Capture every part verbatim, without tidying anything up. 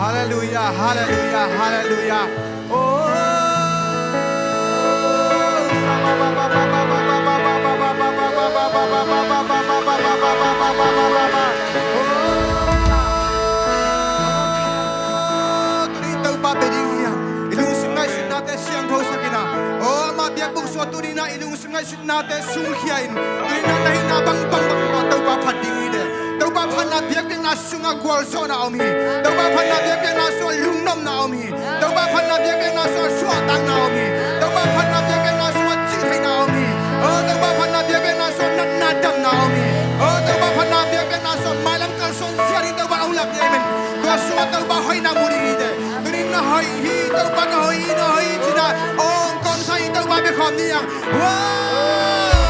Halleluiah, halleluiah, halleluiah. Oh. Oh, tuni Topa bia ding hi hang. I lungsim ngaihsutnate siangthosak in ah. Oh, amah biakbuk sungah tuni in ah i lungsim ngaihsutnate sungkhia in. Tuni in ah na hihna bangbang bang Topa phat ding hi teh. Topa phatna biakpiakna sungah gualzawhna om hi. Topa phatna biakpiakna sungah lungnopna om hi. Topa phatna biakpiakna sungah suahtakna om hi. Topa phatna biakpiakna sungah cihtheihna om hi. Oh, Topa phatna biakpiakna sungah natna damna om hi. Oh, Topa phatna biakpiakna sungah mailam kalsuan zia ding Topa hong lak hi. Amen. Tua sungah Topa hoihna mu ding hi teh. Tuni in na hoih hi, Topa na hoih hi, na hoih hi ci-in ah hong kawmsak hi. Topa bia khawm ni hang. Wow!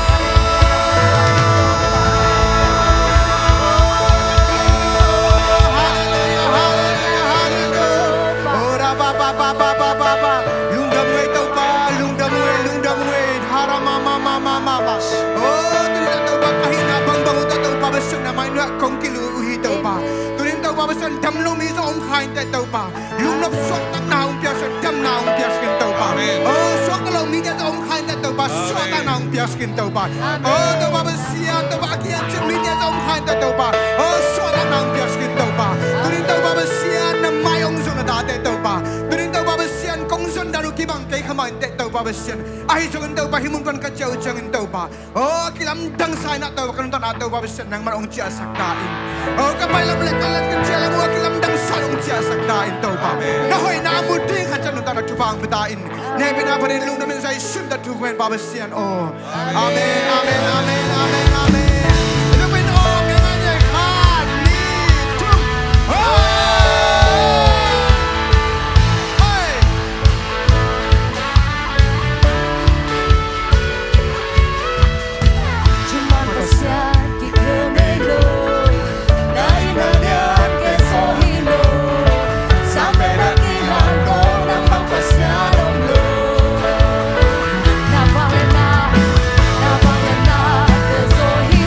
Halleluiah, halleluiah, halleluiah. Oh, ra ba ba ba ba ba ba ba. Lungdam ung ei Topa, lungdam ung ei, lungdam ung ei. Hara ma ma ma ma ma ma. Oh, tuni in ah Topa ka hihna bangbang uh teh Topa Pasian na mai nuai ah kong kilu uh hi Topa. Tuni in Topa Pasian dam lo mi zong om kha in teh Topa. Lungnop suahtakna hong piaksak, damna hong piaksak in Topa. Amen. Oh, suakta lo mite zong om kha in teh Topa, amen, suahtakna hong piaksak in Topa. Amen. Oh, Topa Pasian, Topa a kiang cin mite zong om kha in teh Topa. Oh, suahtakna hong piaksak in Topa. Tuni in Topa Pasian na mai hong zong na date Topa. Tuni in Topa Pasian kong zon dan uh kibang kei kha mah in teh Topa Pasian. Ahi zongin Topa hih mun pan ka ciah uh ciangin Topa. Oh, kilamdangsa in ah Topa ka nuntakna Topa Pasian nangman hong ciahsak ta in. Oh, ka pai lam le ka lat ka ciah lam uh ah kilamdangsa in hong ciahsak ta in Topa. Amen. Na hoihna a mu ding khat ciang nuntakna thupha hong pia ta in. Amen. Na hehpihna phat in lungdam in zai sun ta thu kong hen Pa Pasian aw. Amen, amen, amen, amen, amen. Lupin aw, ngai ngai ngai, khat, nih, thum. Oh! Hey! Thuman Pasian kikhel ngei lo, na itna lian kei zaw hi lo, sang pen a kilang ko nang bang Pasian om lo. Na vangliatna, na vangliatna kei zaw hi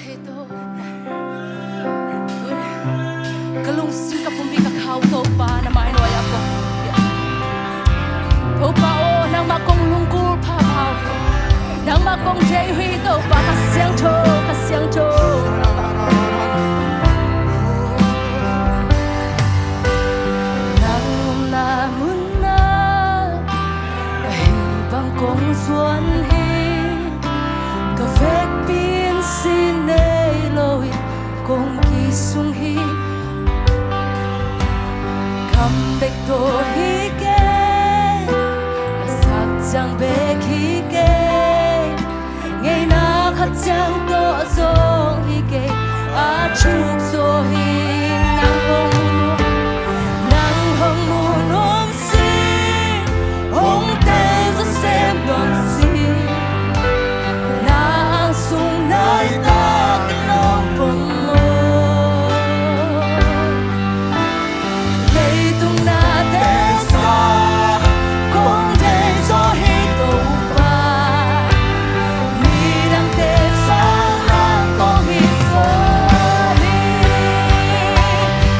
Ka lungsim ka pumpi ka khau Topa, na mai nuai-ah kong, Topa aw, nangmah kong lunggulh pha pha uh hi. Nangmah kong deih uh hi Topa, ka siangtho, ka siangtho. Nang omna munah ka hih bang kong zuan hi. Ka vekpi in sin nei lo in kongki sung hi. Kam bek tawh hi kei, lasak ciang bek hi kei. Ngeina khat ciang tawh zong hi kei, a thuk zaw hi. Nang hong mu nuam, nang hong mu nuam sih, hong tel zaw sem nuam sih. Na ang sung nai tak in hong pom maw. Leitung nate sang kong deih zaw hi Topa. Midangte sang nang kong hih zaw hi.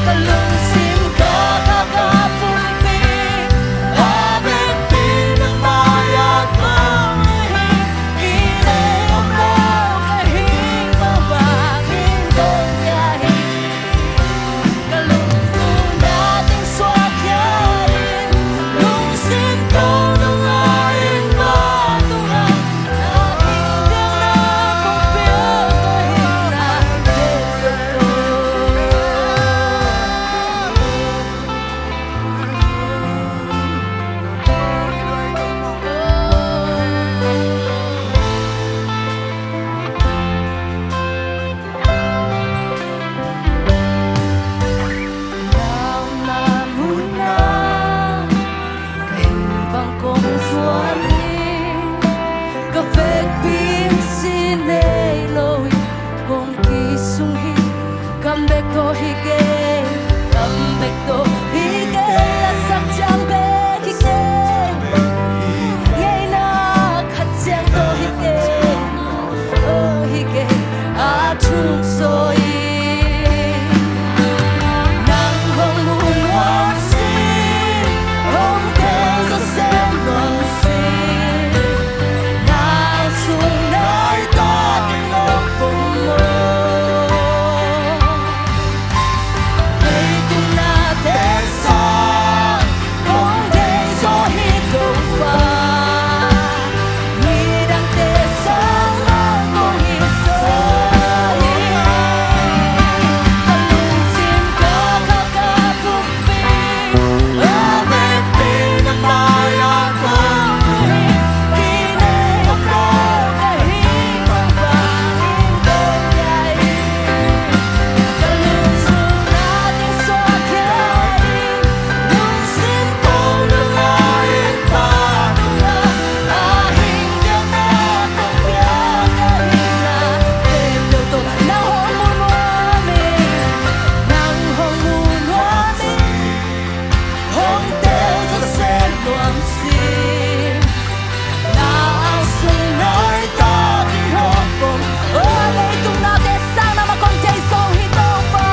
Ka lungsim ka kha ka pumpi, a vekpi nang mai-ah kong hi. I lei om lo ka hih mah bangin kong kia hi. Ka lungsim na teng suak khia in, lungsim tawh nong ngai in, ka tungah na hing piakna kong pia ka hihna. Nang omna munah ka hih bang kong zuan hi. Ka vekpi in sin nei lo in kongki sung hi. Kam bek tawh hi kei, kam bek tawh hi kei, lasak ciang bek hi kei. Ngeina khat ciang tawh hi kei, oh, hi kei, a thuk zaw hi. Nang hong mu nuam sih, hong tel zaw sem nuam sih. Na sung nai tak in hong pom maw. Leitung nate sang kong deih zaw hi Topa. Midangte sang nang kong hih zaw hi. Ka lungsim ka kha ka pumpi, a vekpi nang mai-ah kong hi. Kine om lo ka hih mah bangin kong kia hi. Ka lungsim na teng suak khia in, lungsim tawh nong ngai in, ka tungah a hing piakna kong pia ka hihna. Tep deuh tawh nang hong mu nuam in, nang hong mu nuam in, hong tel zaw sem nuam sih. Na ang sung nai tak in hong pom. Oh, leitung nate sang nangmah kong deih zaw hi Topa.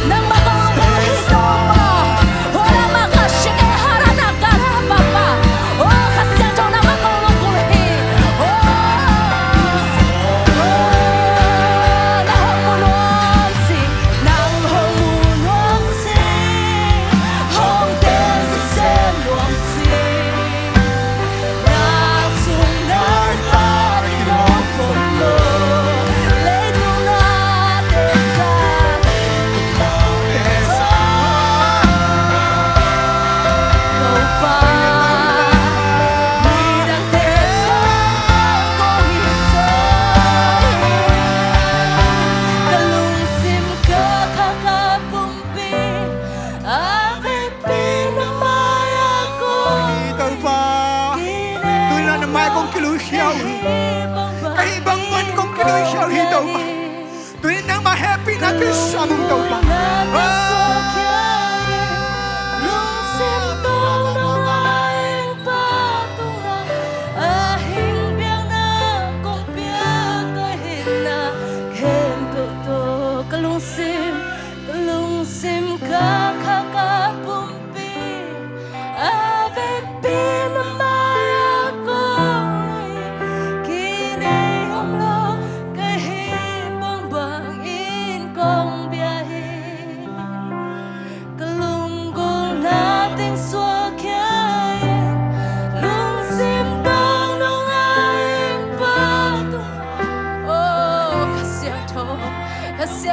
Nangmah kong lunggulh hi Topa. Oh, nangmah ka shike harana ka papa. Oh, ka siangtho nangmah kong lunggulh hi. Oh, oh, nang hong mu nuam sih, nang hong mu nuam sih, hong tel zaw sem nuam sih. Topa, tuni-in na mai kong kilui khia uh hi. Ka hih bang man kong kilui khia uh hi Topa. Tuni-in nangmah hehpihna kisa bang Topa. Lungsim tawh nong ngai in, ka tungah a hing piakna kong pia ka hihna.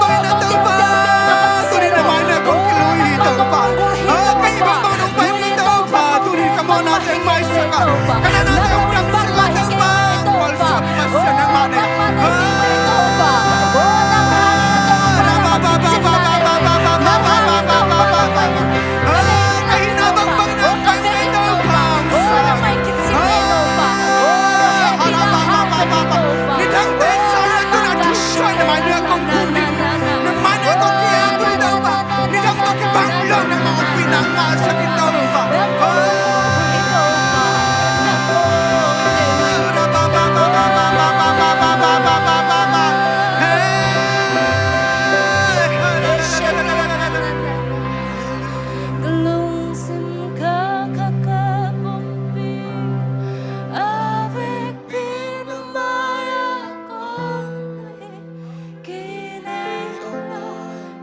bangbang in ah Topa, tuni na mai na kong kilui Topa. Ah, ka hih bangbang nong pai mi Topa, tuni ka mawhnate maisak a, ka natnate hong damsak a Topa, khualsuak Pasian nangmah nei. Ah, ka hihna bangbang in ah pai mi Topa. Nidangte sawlna tun a thusuai na mai na kong kung ding, na mai na kong kiang ding Topa. Nidang tawh kibang lo na mawhpihna ngahsak in Topa. Ka lungsim kha kha ka pumpi a vekpi na mai-ah kong lui. Kei nei om lo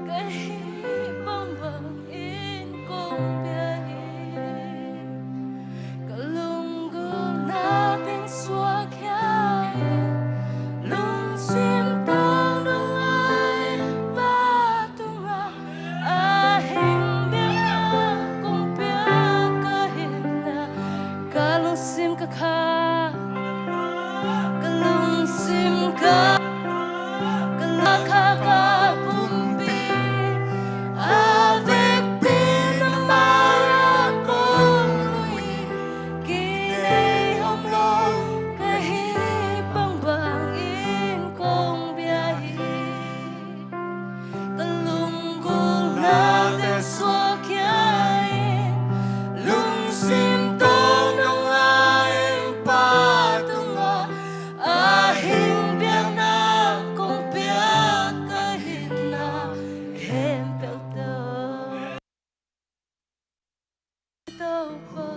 ka hih bangbang in kong pia hi. Ka lunggulhna teng suak khia in, lungsim tawng dong a-in Pa tungah a hing biakna kong pia ka hihna. Ka lungsim ka kha, ka lungsim ka, ka la kha ka pumpi a vekpi na mai-ah kong lui. Kei nei om lo ka hih bangbang in kong pia hi. Ka lunggulhna teng suak khia in, lungsim tawng dong a-in Pa tungah a hing biakna kong pia ka hihna khempeuh tawh. Topa.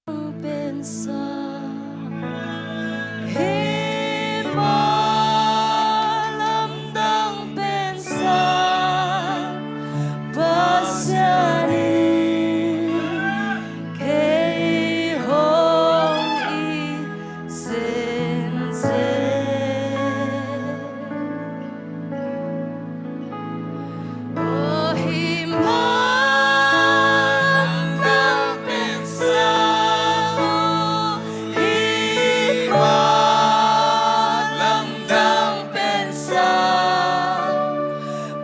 Lamdang pensa, hih ma lamdang pensa, Pasian in kei hong it zenzen. O hih ma lamdang pensa, o hih ma lamdang pensa,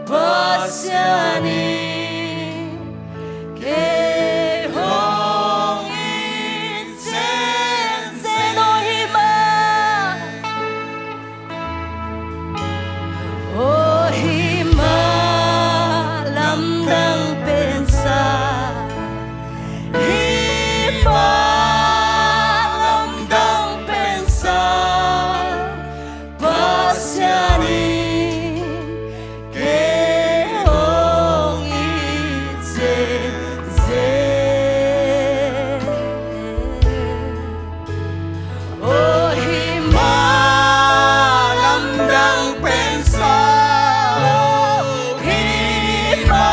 Pasian in kei hong it zenzen. O hih ma, o hih ma lamdang pensa, hih ma lamdang pensa, Pasian in kei hong it zenzen. O hih ma lamdang pensa, o hih ma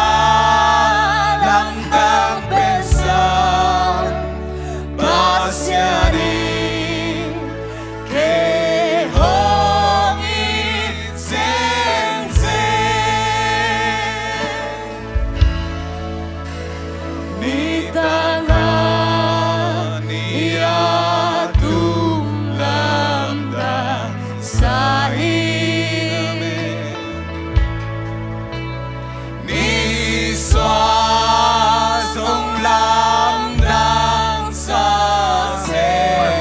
lamdang pensa, Pasian in kei hong it zenzen. Nitak a ni a tung lamdang sa hi. Nisua zong lamdang sa hi.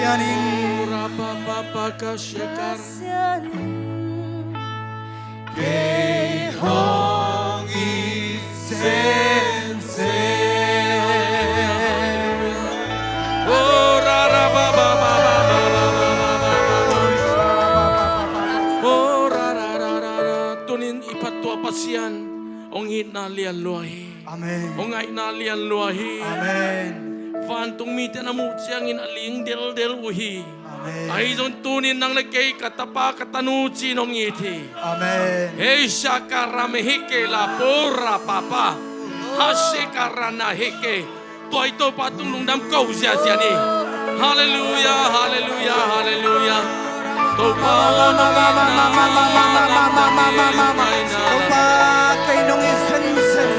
Pasian in, Pasian in kei hong it zenzen. Tunin i phat tua Pasian hong itna lian lua hi. Amen. Hong ngaihna lian lua hi. Amen. Vantung mite na muh ciangin a ling deldel uh hi. Amen. Ahi zong tunin nang le kei ka tapa ka tanu ci-in hong it hi. Amen. Hei sha ka ra me hi kei la po ra papa. Ha shi ka ra na hi kei. Tua i Topa tung lungdam ko ziazia ni. Halleluia, halleluia, halleluia. Topa, Topa, kei nong it zenzen.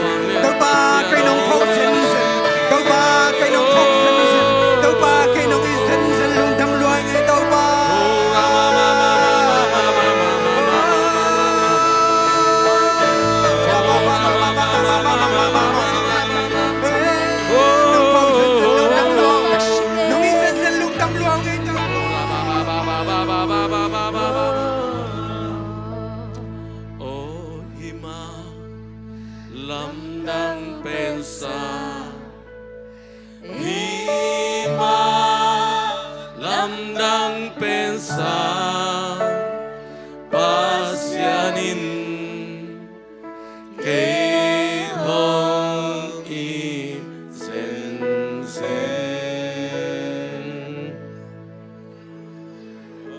Topa, kei nong tho zenzen. Topa, kei nong tho zenzen. Topa, kei nong it zenzen. Lungdam lua ing ei Topa. Lamdang pensa, hih mah lamdang pensa, Pasian in kei hong it zenzen.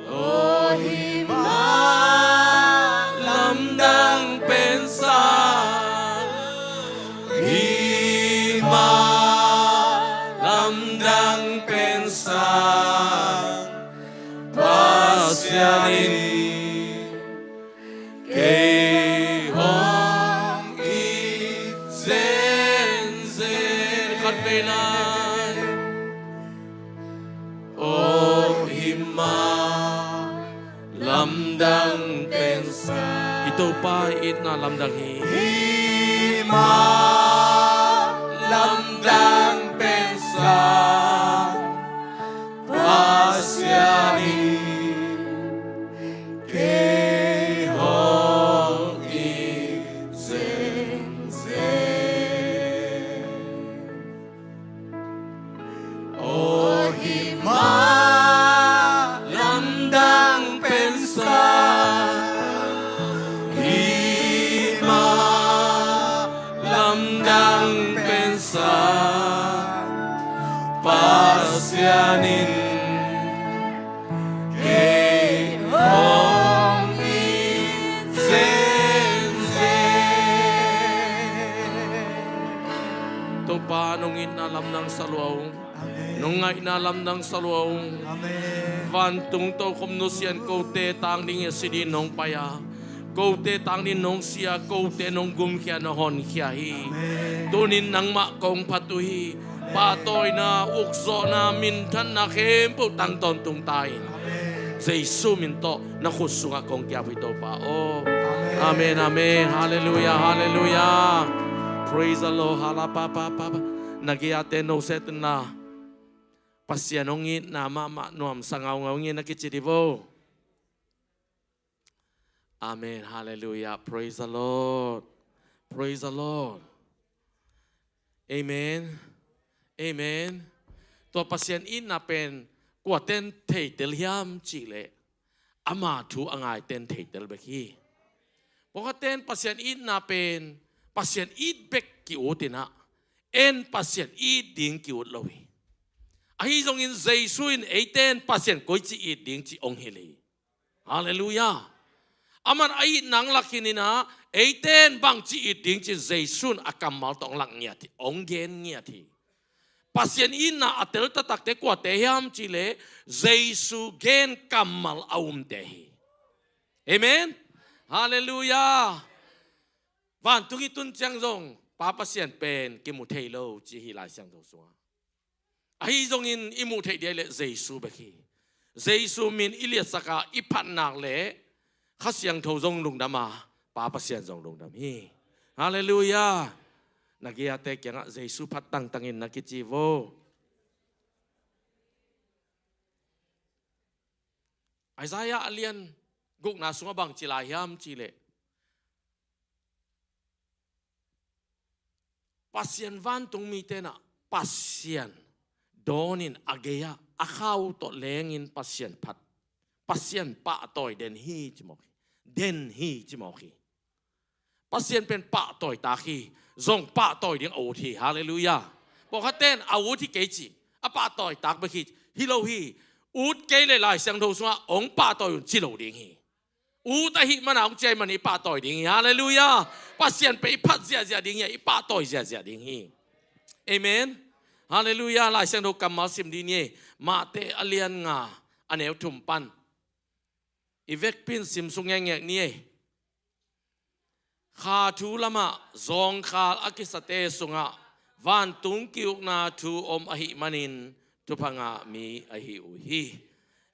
Aw hih mah lamdang pensa, hih mah lamdang pensa, Pasian in kei hong it zenzen. Khat vei lai. Aw hih mah lamdang pensa, i Topa itna lamdang hi. Hih mah lamdang pensa, Pasian in kei hong it zenzen. Aw hih mah lamdang pensa, hih mah lamdang pensa, Pasian in kei hong it zenzen. Topa nong itna lamdang sa lua ung. Amen. Nong ngaihna lamdang sa lua ung. Amen. Vantung tokhom nusian kote tang ding a si ding nong pai a, kote tang ding nong si a, kote nong gumkhia nong honkhia hi. Amen. Tunin nangmah kong phat uh hi. Pahtawina, ukzawhna, minthanna khempeuh tang tawntung ta in. Amen. Jesu min tawh na khut sungah kong kiap uh hi Topa aw. Amen. Amen, amen. Halleluia, halleluia. Praise the Lord. Hala pa pa pa pa. Na giate no se tun la. Pasian hong itna mahmah nuamsa ngaungau ing ei na kici di vo. Amen. Halleluia. Praise the Lord. Praise the Lord. Amen. Amen. Tua Pasian itna pen kuaten theitel hiam cihleh ama thu a ngaiten theitel bek hi. Pawlkhatten Pasian itna pen Pasian it bek ki-ut inah en Pasian it ding ki-ut lo hi. Ahi zongin Jesu in eiten Pasian koici it ding ci hong hilh hi. Halleluia. Aman a itna hong lak khin inah eiten bangci it ding ci Jesu in a kammal tawh hong lak ngiat hi, hong gen ngiat hi. Pasian itna a tel taktakte kuate hiam cihleh Jesu gen kammal a umte hi. Amen. Halleluia. Vantung i tun ciang zong Pa Pasian pen kimu thei lo ci hi Lai Siangtho sungah. Ahi zongin i muh theih ding ahih leh Jesu bek hi. Jesu min i liatsak a i phat nak leh Kha Siangtho zong lungdam a, Pa Pasian zong lungdam hi. Halleluia. Na giate kiangah Jesu phat tangtangin na kici vo. Isaiah a lian gukna sungah bang ci lai hiam cih leh, Pasian vantung mite nah Pasian dawnin a gei-ah a khau tawh lengin Pasian phat, Pasian pahtawi den hi ci mawk hi. Den hi ci mawk hi. Pasian pen pahtawi tak hi. Zong pahtawi ding a ut hi. Halleluiah. Pawlkhat ten a ut hi kei ci, a pahtawi tak bek hi. Hi lo hi. Ut kei leh Lai Siangtho sungah hong pahtawi un ci lo ding hi. Ut ahih mana hong ci ahih manin i pahtawi ding hi. Halleluiah. Pasian pen i phat ziahziah ding hi. I pahtawi ziahziah ding hi. Amen. Halleluiah. Lai Siangtho kammal sim dih ni ei. Matthai a lian nga, a neu thum pan. I vekpi-in sim suk ngekngek ni ei. Kha thu lamah zawngkhal a kisate sungah vantung ki-ukna thu om ahih manin thupha ngah mi ahi uh hi.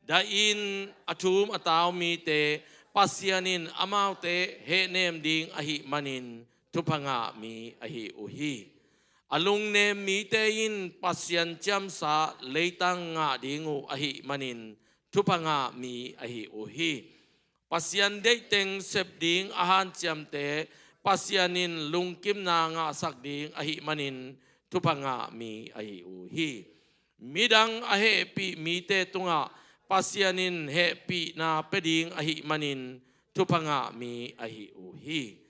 Dah in a thum a tau mite Pasian in amaute hehnem ding ahih manin thupha ngah mi ahi uh hi. A lungnem mite in Pasian ciamsa leitang ngah ding uh ahih manin thupha ngah mi ahi uh hi. Pasian deih teng sep ding a hanciamte Pasian in lungkimna ngahsak ding ahih manin thupha ngah mi ahi uh hi. Midang a hehpih mite tungah Pasian in hehpihna pia ding ahih manin thupha ngah mi ahi uh hi.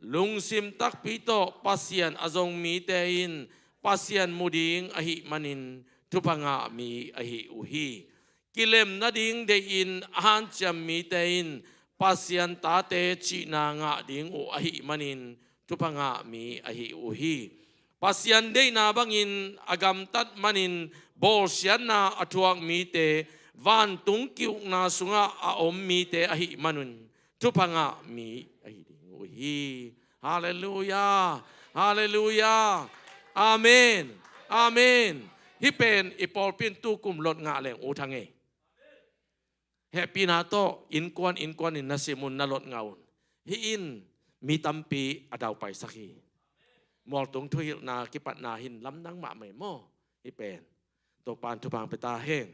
Lungsim takpi tawh Pasian a zong mite in Pasian mu ding ahih manin thupha ngah mi ahi uh hi. Kilem nading deihin a hanciam mite in Pasian tate cihna ngah ding uh ahih manin thupha ngah mi ahi uh hi. Pasian deihna bangin a gamtat manin bawlsiatna a thuak mite vantung ki-ukna sungah a om mite ahih manin thupha ngah mi ahi ding uh hi. Halleluiah. Halleluiah. Amen. Amen. Hih pen i pawlpi in tukum lot ngah leng ut hang ei. Hehpihna tawh innkuan innkuan in na sim un, na lot ngah un. Hih in mi tampi a daupaisak hi. Mualtung thuhilhna kipatna hin lamdang mahmah hi maw? Hih pen Topa'n thupha pia ta hen.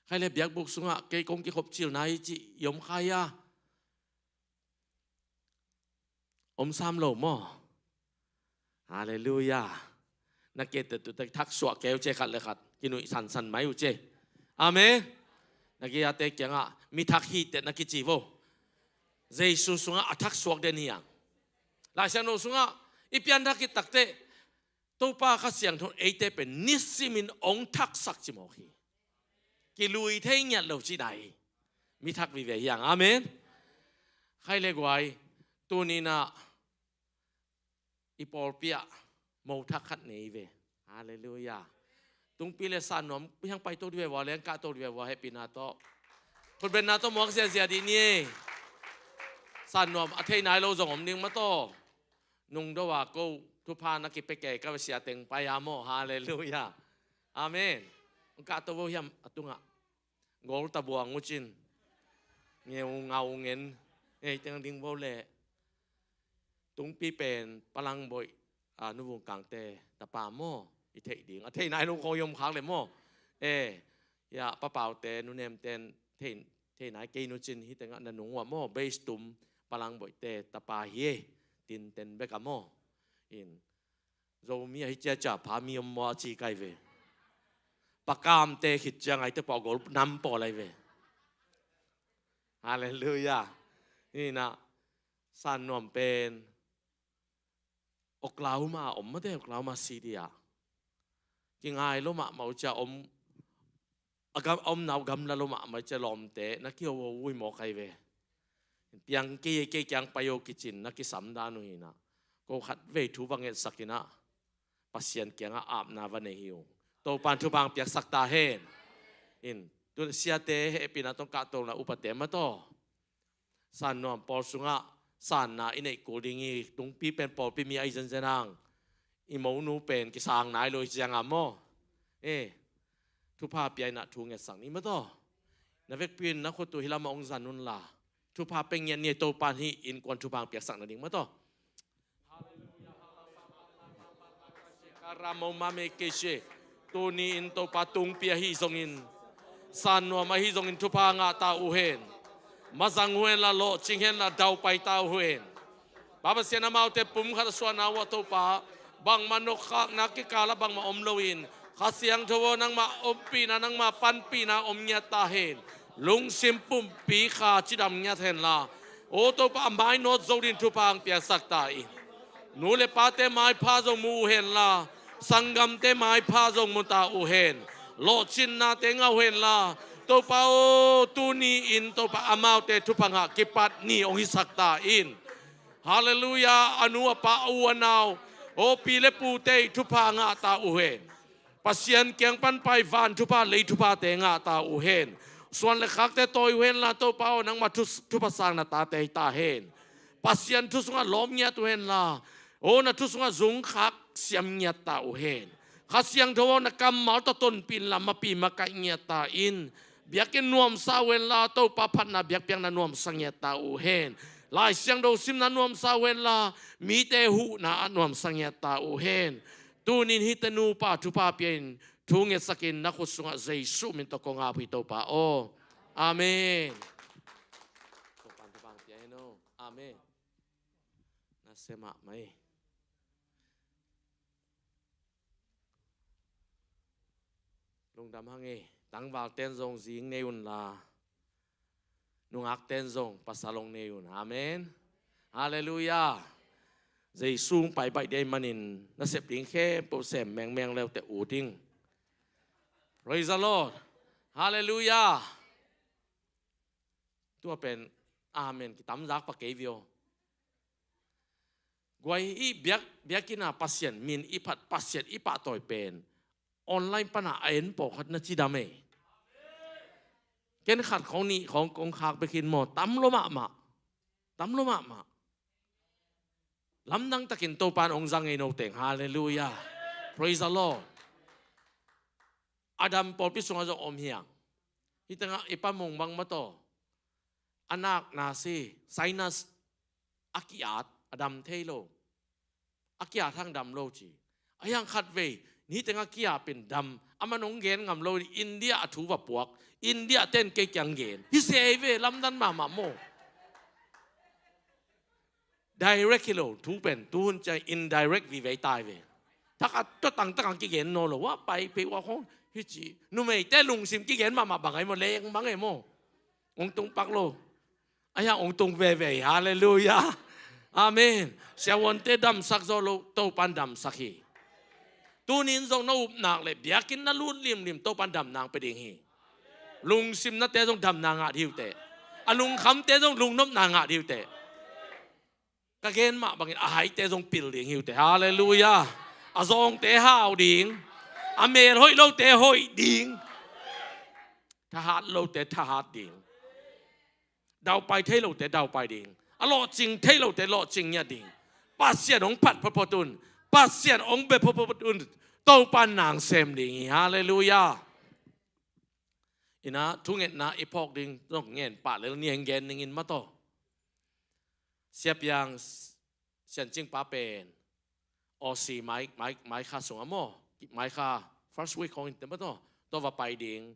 Khai le biakbuk sungah kei kong kikhop cil nai cih i om kha hia? Om sam lo maw? Halleluiah. Na kitte tutek thaksuah kei uh ci ei, khat le khat kinuih sansan mai uh ci ei. Amen. Na kiate kiangah mi thak hi teh na kici vo. Jesu sungah a thaksuak den hi hang. Lai Siangtho sungah i pianthak khit takteh Topa Kha Siangtho in eite pen nisimin ong thaksak ci mawk hi. Kilui thei ngiat lo ci nai. Mi thak vive hi hang. Amen. Khai le guai, tuni-in ah i pawlpi ah mo thak khat nei ve. Halleluiah. Tungpi le San Nuam hiang paito dih ve vua, leng kahto dih ve vua, hehpihna tawh. Khutbenna tawh muak ziahziah dih ni ei. San Nuam a thei nai lo zong om ding maw taw. Nungdo a ko thupha na kipia kei ka ve, sia teng pai a maw. Halleluiah. Amen. Kahto vo hiam a tungah. Gol ta buang uh cin. Ngeu ngau ngen. Ei teng ding vo leh. Tungpi pen Palangboih, a, Nu Vung Kangte tapa maw? I theih ding. A thei nai lo khawng i om khak leh maw? Eh, ya, Pa Paute, Nu Nemten thei, thei nai kei nu cin, hih tengah na nung uh ah maw? Bass tum Palangboihte tapa hi ei. Tinten bek ah maw? In, Zomi ahi ciacia pha mi om maw a ci kai ve. Pa Kamte khit ciang aite pawh gol nam pawl lai ve. Halleluiah. Hih in ah San Nuam pen Oklahoma om mate, Oklahoma City ah. Kingai lo mahmah uh cia om, a gam, a omna uh gamla lo mahmah uh cia lawmte na kiho ho uh hi maw kai ve. Piang kei, kei kiang pai o kicin na kisam dan uh hi in ah. Ko khat vei thu va ngetsak in ah. Pasian kiangah apna va nei hi uh. Topa'n thupha piaksak ta hen. In, tu siate hehpihna tawh kahtona upate maw taw. San Nuam pawl sungah sanna i neih kul ding hi. Tungpi pen pawlpi mi ahi zenzen hang. I monu pen kisang nai lo hi ciang a maw? Eh, thupha pia in ah thu ngetsak ni maw taw. Na vekpi in na khut uh hih lamah hong zan un la. Thupha pia ngiat ni ei, Topa'n hih innkuan thupha piaksak nading maw taw. Tuni-in Topa tungpi ahi zongin San nuam ahi zongin thupha ngah ta uh hen. Mazang uh henla, lawhcing henla, daupai ta uh hen. Pa Pasian, amaute pumkhat a suahna uh ah Topa, bangmah nokhakna kikal ah bangmah om loin, Kha Siangtho aw, nangmah ompihna, nangmah panpihna om ngiat ta hen. Lungsim pumpi kha cidam ngiat henla, aw Topa, a mainawt zo ding thupha hong piaksak ta in. Nu le pate maipha zong mu uh henla, sanggamte maipha zong mu ta uh hen. Lawhcinnate ngah uh henla, Topa aw, tuni-in Topa, amaute thupha ngah kipat ni hong hisak ta in. Halleluiah. A nu a pa, a u a nau, aw pi le pute i thupha ngah ta uh hen. Pasian kiang pan pai van thupha, lei thuphate ngah ta uh hen. Suan le khakte tawi uh henla, Topa aw, nangmah thu, thupha sang na tate hi ta hen. Pasian thu sungah lawm ngiat uh henla, aw na thu sungah zungkhak siam ngiat ta uh hen. Kha Siangtho aw, na kammal tawh tonpih inla, mapi makaih ngiat ta in. Biakinn nuamsa uh henla, Topa, phatna biakpiakna nuamsa ngiat ta uh hen. Lai Siangtho simna nuamsa uh henla, mite huhna ah nuamsa ngiat ta uh hen. Tunin hihte nupa thupha pia-in, thu ngetsakin, na khut sungah Jesuh min tawh kong ap hi, Topa aw. Amen. Amen. Na se mahmah hi. Lungdam hang hi. Tangvalten zong zing nei unla, nungakten zong pasal hong nei un. Amen. Halleluiah. Jesuh hong pai baih ding ahih manin, nasep ding khempeuh sem mengmeng leute ut ing. Praise the Lord. Halleluiah. Tua pen amen kitam zak pa kei vio. Guai, i biak, biakinn a Pasian min i phat, Pasian i pahtawi pen online pana a en pawlkhat na cidam ei. Ken khat khawng nih khawng kong khak bek hi maw, tam lo mahmah. Tam lo mahmah. Lamdang takin Topa in hong zang ei, no teng. Halleluiah. Praise the Lord. A dam pawlpi sungah zong om hi hang. Hih tengah i Pa Mung bang mah tawh, a nakna si, sinus a ki-at, a dam thei lo. A ki-at hang dam lo ci. Ahi hang khatvei, hih tengah ki-ap in dam, aman hong gen ngam lo, India a thu va puak. India ten kei kiang gen hi se hi ve, lamdang mahmah maw. Direct hi lo, thu pen, tuhun ciang indirect vive tai ve. Thakhat tua tangtak ang kigen nawn lo, wa pai pei wa khong, hi ci. Numeite lungsim kigen mahmah bang ai maw, leng bang ai maw. Hong tung pak lo. Ahi hang hong tung veve hi, halleluiah. Amen. Siavuante damsak zo lo, Topan damsak hi. Tunin zong na up nak le, biakinn na lut limlim, Topan damna hong pia ding hi. Lungsimnate zong damna ngah ding hi uh teh. A lungkhamte zong lungnopna ngah ding hi uh teh. Ka gen mah bangin a haite zong pil ding hi uh teh. Halleluiah. A zawngte hau ding. A mel hoih lote hoih ding. Thahat lote thahat ding. Daupai thei lote daupai ding. A lawhcing thei lote lawhcing ngiat ding. Pasian hong phat photphot un. Pasian hong bia photphot un. Topan na sem ding hi. Halleluiah. Ina thungetna i phawk ding zong ngen pah lel ni, heng gen ning in mah tawh. Siapiang Siancingpa pen Aussie mai, mai, mai kha sungah maw, mai kha first week khawng in te mah tawh, tawh va pai ding.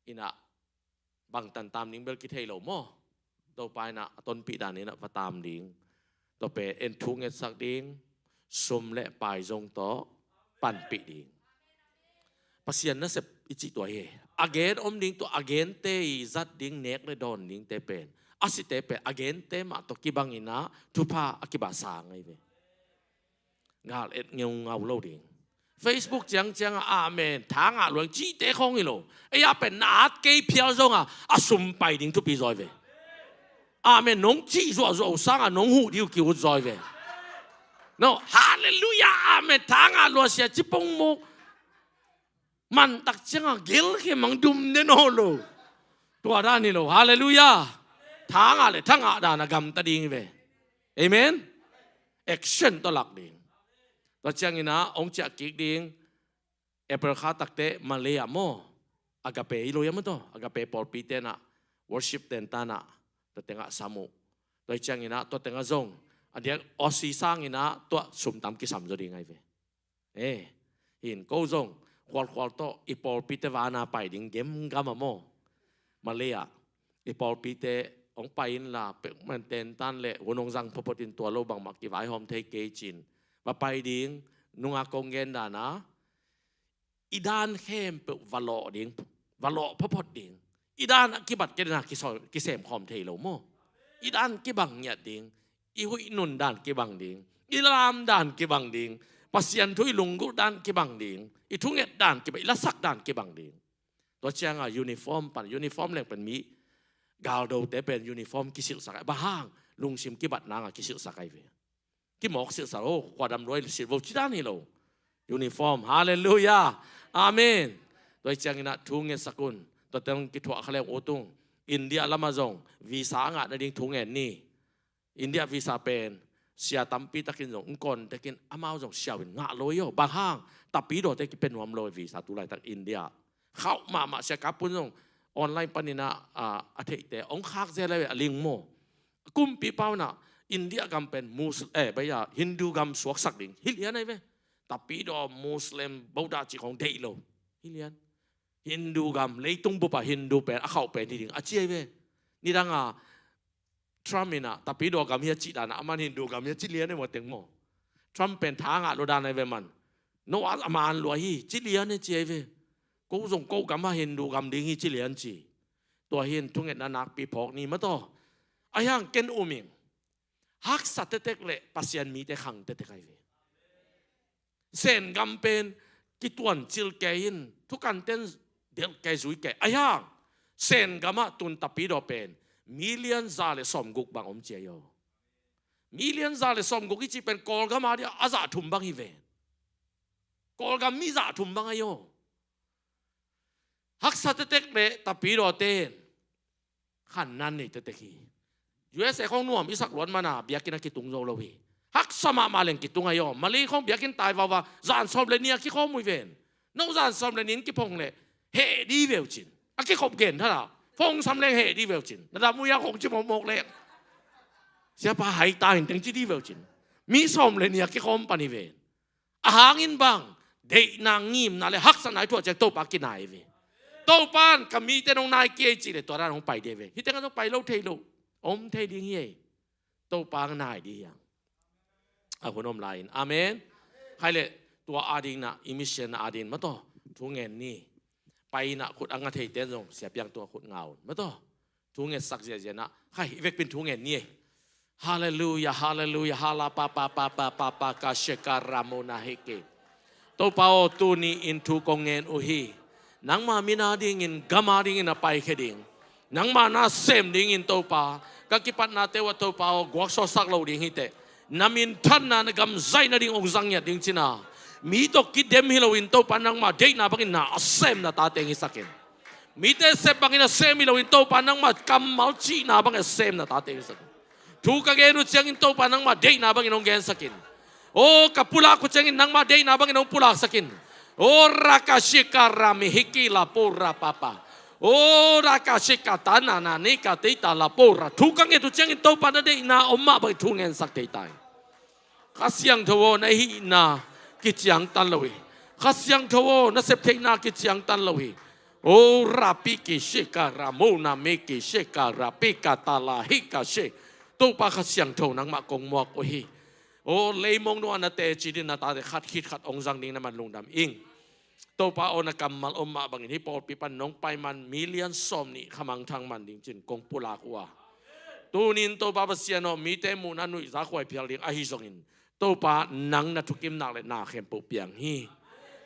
Ina bangtan tam ding bel kithei lo maw. Topa ina a tonpih dan ina va tam ding. Tua pen en thu ngetsak ding, sum le pai zong tawh panpih ding. Pasian nasep i cih tua hi. A gen om ding, tua a gente i zat ding, nek le dawn dingte pen, a site pen a gente mah tawh kibang ina thupha a kibang sang ahi ve. Gal et ngeungau lo ding. Facebook ciangciang a amen, tha ngah luang cihte khawng hi lo. Ei a pen na at kei phial zong a, a sum pai ding thupi zaw hi ve. Amen nong cih zuahzuah uh sang a nong huh ding uh ki-ut zaw hi ve. No, halleluiah, amen, tha ngah lua sia cipong muk. Mantak ciang a gel khe mang dum ne naw lo. Tua dan hi lo, halleluiah. Tha ngah le tha ngah dan a gamta ding hi ve. Amen. Action tawh lak ding. Tua ciang ina hong ciah kik ding. April kha takte Malay ah maw, Agape i lo ia maw tawh, Agape pawlpi tenah worship ten tanah tua tengah sam uh. Tua ciang ina tua tengah zong a diak Aussie sang ina tua sum tam kisam zaw ding ahi ve. Eh, hin ko zong khualkhual tawh i pawlpite vana pai ding gemgam a maw. Malay ah i pawlpite hong pai inla, pekman tentan le hun hong zang photphot in tua lo bangmah kivaihawm thei kei cin va pai ding. Nungak kong gen dan a, i dan khempeuh va lawh ding, va lawh photphot ding. I dan a kibat kei dan a kiso-, kisemkhawm thei lo maw. I dan kibang ngiat ding, i huih nun dan kibang ding, i lam dan kibang ding, Pasian thu i lunggulh dan kibang ding, i thunget dan kibang, i lasak dan kibang ding. Tua cianga uniform pan, uniform leng pen mi galdote pen uniform kisilhsak ai. Bang hang? Lungsim kibat nanga kisilhsak ai ve. Kimawk silhsak, oh, khuadam luai silh vo ci dan hi lo. Uniform. Halleluiah. Amen. Tua hi ciangin ah thu ngetsak un. Tua teng kithuah kha leng ut ung. India lamah zong visa a ngah nading thu ngen ni. India visa pen sia tampi takin zong, in contact in, amau zong siau in ngah lo hi aw. Bang hang? Tapidawte kipia nuam lo visa tu laitak India. Khauh mahmah, sia kapun zong online panin ah, a, a theihte hong khak zel a, a ling maw. Kumpipa un ah India gam pen Mus-, eh, bai a Hindu gam suaksak ding hi lian ai ve. Tapidaw, Muslim, Buddha cih khong deih lo hi lian. Hindu gam, leitung bup ah Hindu pen a khauh pen hi ding a ci ai ve. Nidang a Trump in ah tapidaw gam hi a cih dan a, aman Hindu gam hi a ci lian e, mua teng maw. Trump pen tha ngah lo dan ai ve man. No a, a man lua hi ci lian e ci ai ve. Ko zong ko gam a Hindu gam ding hi ci lian ci. Tua hi in thungetna nakpi phawk ni mataw. A hiang ken um ing. Haksa tektek le Pasian mite khang tektek ai ve. Sen gam pen kituan cil kei in, thukan ten delh kei, zui kei. A hiang Sen gam ah tun tapidaw pen million za le sawmguk bang om ci ai aw. Million za le sawmguk i cih pen Kawlgam a dia a zah thum bang hi ve. Kawlgam mi zah thum bang ai aw. Haksa tektek le tapidawte in khanna nei tektek hi. U S A khong nuam i sak luat mana biakinn a kitung zo lo hi. Haksa mahmah leng kitung ai aw. Malay khong biakinn tai vava, zan sawm le nih a kikhawm uh hi ven. No zan sawm le nih in kiphong le heh di veu cin. A kikhop gen thala. Phone sam leng heh di veu cin. Na dam uh ia khong ci mawkmawk leng. Siapa hai ta in teng ci di veu cin. Mi sawm le nih a kikhawm pan hi ven. A hangin bang, deihna, ngimna le haksatna i thuah ciang Topa kinai ve. Topa in ka mite nong nai kei cih le tua dan hong pai ding ve. Hih teng a zong pai lo thei lo. Om thei ding hi ei. Topa hong nai ding hiang. A hun om lai-in. Amen. Khai le tua ading na, i mission na ading mataw. Thu ngen ni. Pai na khut a nga thei ten zong, sia piang tua khut nga un. Mataw. Thu ngetsak ziazia na. Khai, i vekpin thu ngen ni ei. Halleluiah, halleluiah, hala pa pa pa pa pa pa ka sheka ramona heke. Topa aw, tuni in thu kong ngen uh hi. Nangma min a dingin, gam a dingin a paikhia ding. Nangma na sem dingin Topa. Ka kipatnate uh ah Topa aw, guaksawsak lo ding hi teh. Na minthanna, na gam zaih nading hong zang ngiat ding cina. Mi tawh kidem hi loin Topa nangma deihna bangin na a sem na tate hong hisak in. Mite sep bangin a sem hi loin Topa nangma kammal cihna bangin a sem na tate hong hisak in. Thu ka gen uh ciangin Topa nangma deihna bangin hong gensak in. Aw, ka pulak uh ciangin nangma deihna bangin hong pulaksak in. Aw, rakashika rami hiki lapo rapapa. Aw, rakashika tanana nika teita lapo ra. Thu ka nget uh ciangin Topa na deihna om mah bangin thu ngensak teitai. Kha Siangtho aw, na hihna kiciangtan lo hi. Kha Siangtho aw, na septheihna kiciangtan lo hi. O rapi ki sheka ramona me ki sheka rapi ka tala hi ka she. Topa Kha Siangtho nangmah kong muak uh hi. O leimong nuah na teci ding na tate khat khit khat hong zang ding na man lungdam ing. Topa aw, na kammal om mah bangin hih pawlpi pan nong pai man million sawm nih khamangthang man ding cin kong pulak uh a. Tunin Topa Pasian aw, mite muhna nuihza khuai phial ding ahi zongin, Topa nang na thukimnak le na khempeuh piang hi.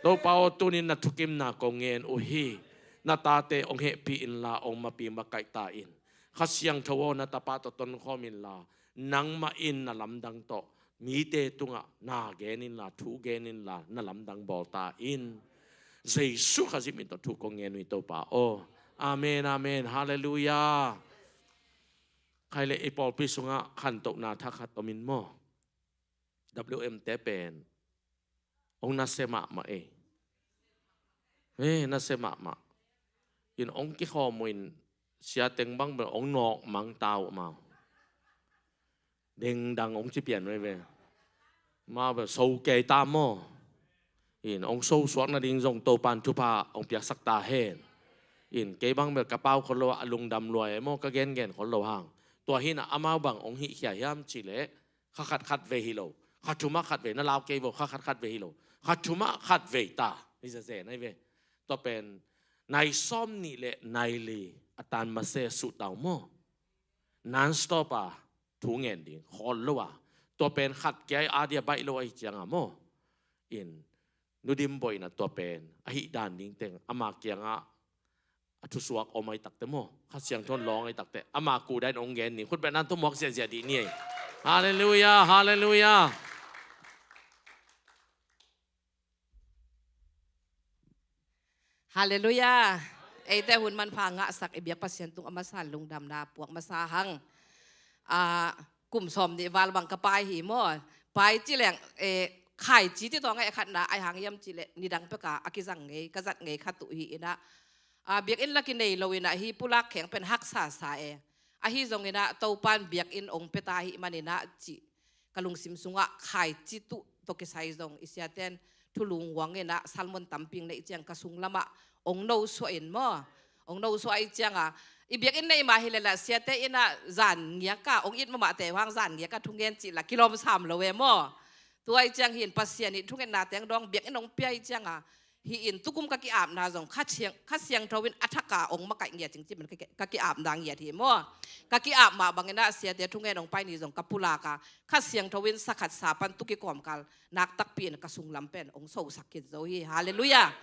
Topa aw, tunin na thukimna kong ngen uh hi. Na tate hong hehpih inla hong mapi makaih ta in. Kha Siangtho aw, na tapa tawh tonkhawm inla nangmah in na lamdang tawh mite tungah na gen inla, thu gen inla, na lamdang bawl ta in. Jesu Khazih min tawh thu kong ngen uh hi Topa aw. Amen, amen. Halleluiah. Khai le i pawlpi sungah khantohna thakhat om in maw? W M te pen hong nasia mahmah ei. Eh, nasia mahmah. In hong kikhawm uh in sia teng bang bel hong nawk mang ta uh mau. Dengdang hong ci pian uh ei ve. Mau bel so kei ta maw. In hong sosuak nading zong Topan thupha hong piaksak ta hen. In kei bang bel ka pau khol lo a, a lungdam lua e maw, ka gengen khol lo hang. Tua hi in ah amau bang hong hihkhia hiam cih leh, kha khat khat vei hi lo, kha thumah khat vei, na lau kei vo, kha khat khat vei hi lo, kha thumah khat vei ta hi zezen ahi ve. Tua pen nai sawm nih le nai li a tan mase suhtau maw. Non stop a thu ngen ding, khawl lo a. Tua pen khat kia a dia baih lo ahi cianga maw. In Nu Dim Boih in ah tua pen ahih dan ding teng ama kiangah a thusuak om ahi takte maw, Kha Siangtho in lawng ahi takte, ama kuhdan hong gen ding, khut beng nan tawh muak ziahziah dih ni ei. Halleluiah, halleluiah. Halleluiah. Eite hun manpha ngahsak i biak Pasian tung a masa lungdamna puak masa hang. Ah, kum sawm nih val bang ka pai hi maw. Pai ci leng, eh, khaici ci tawh ngai khatna ai hang hiam ci leh nidang peka a kizang ngei, ka zat ngei khat uh hi in ah. Ah, biakinn la kinei lo in ah hi pulak kheng pen haksa sa e. Ahi zongin ah Topan biakinn hong pia ta ahih manin ah cih ka lungsim sungah khaici tuh tawh kisai zong i siaten thulung huang in ah sermon tampi hong neih ciang ka sunglamah hong nosuah in maw. Hong nosuah ahi cianga i biakinn neih mah hi leh lah siate in ah zan ngiaka hong it mahmahte uh hang zan ngiaka thungen cih lah kilawm sam lo e maw. Tua ahi ciang hi in Pasian ii thungetna teng dawng biakinn hong pia ahi cianga hi in tukum ka ki-apna zong Kha Siang, Kha Siangtho in a thaka hong makaih ngiat cing ci man ka ki-, ka ki-apna ngiat hi maw. Ka ki-ap mah bangin ah siate thungen hong pai ni zong ka pulak a, Kha Siangtho in sakhat sa pan tu kikawmkal nak takpi in ka sunglam pen hong sosak khin zo hi. Halleluiah.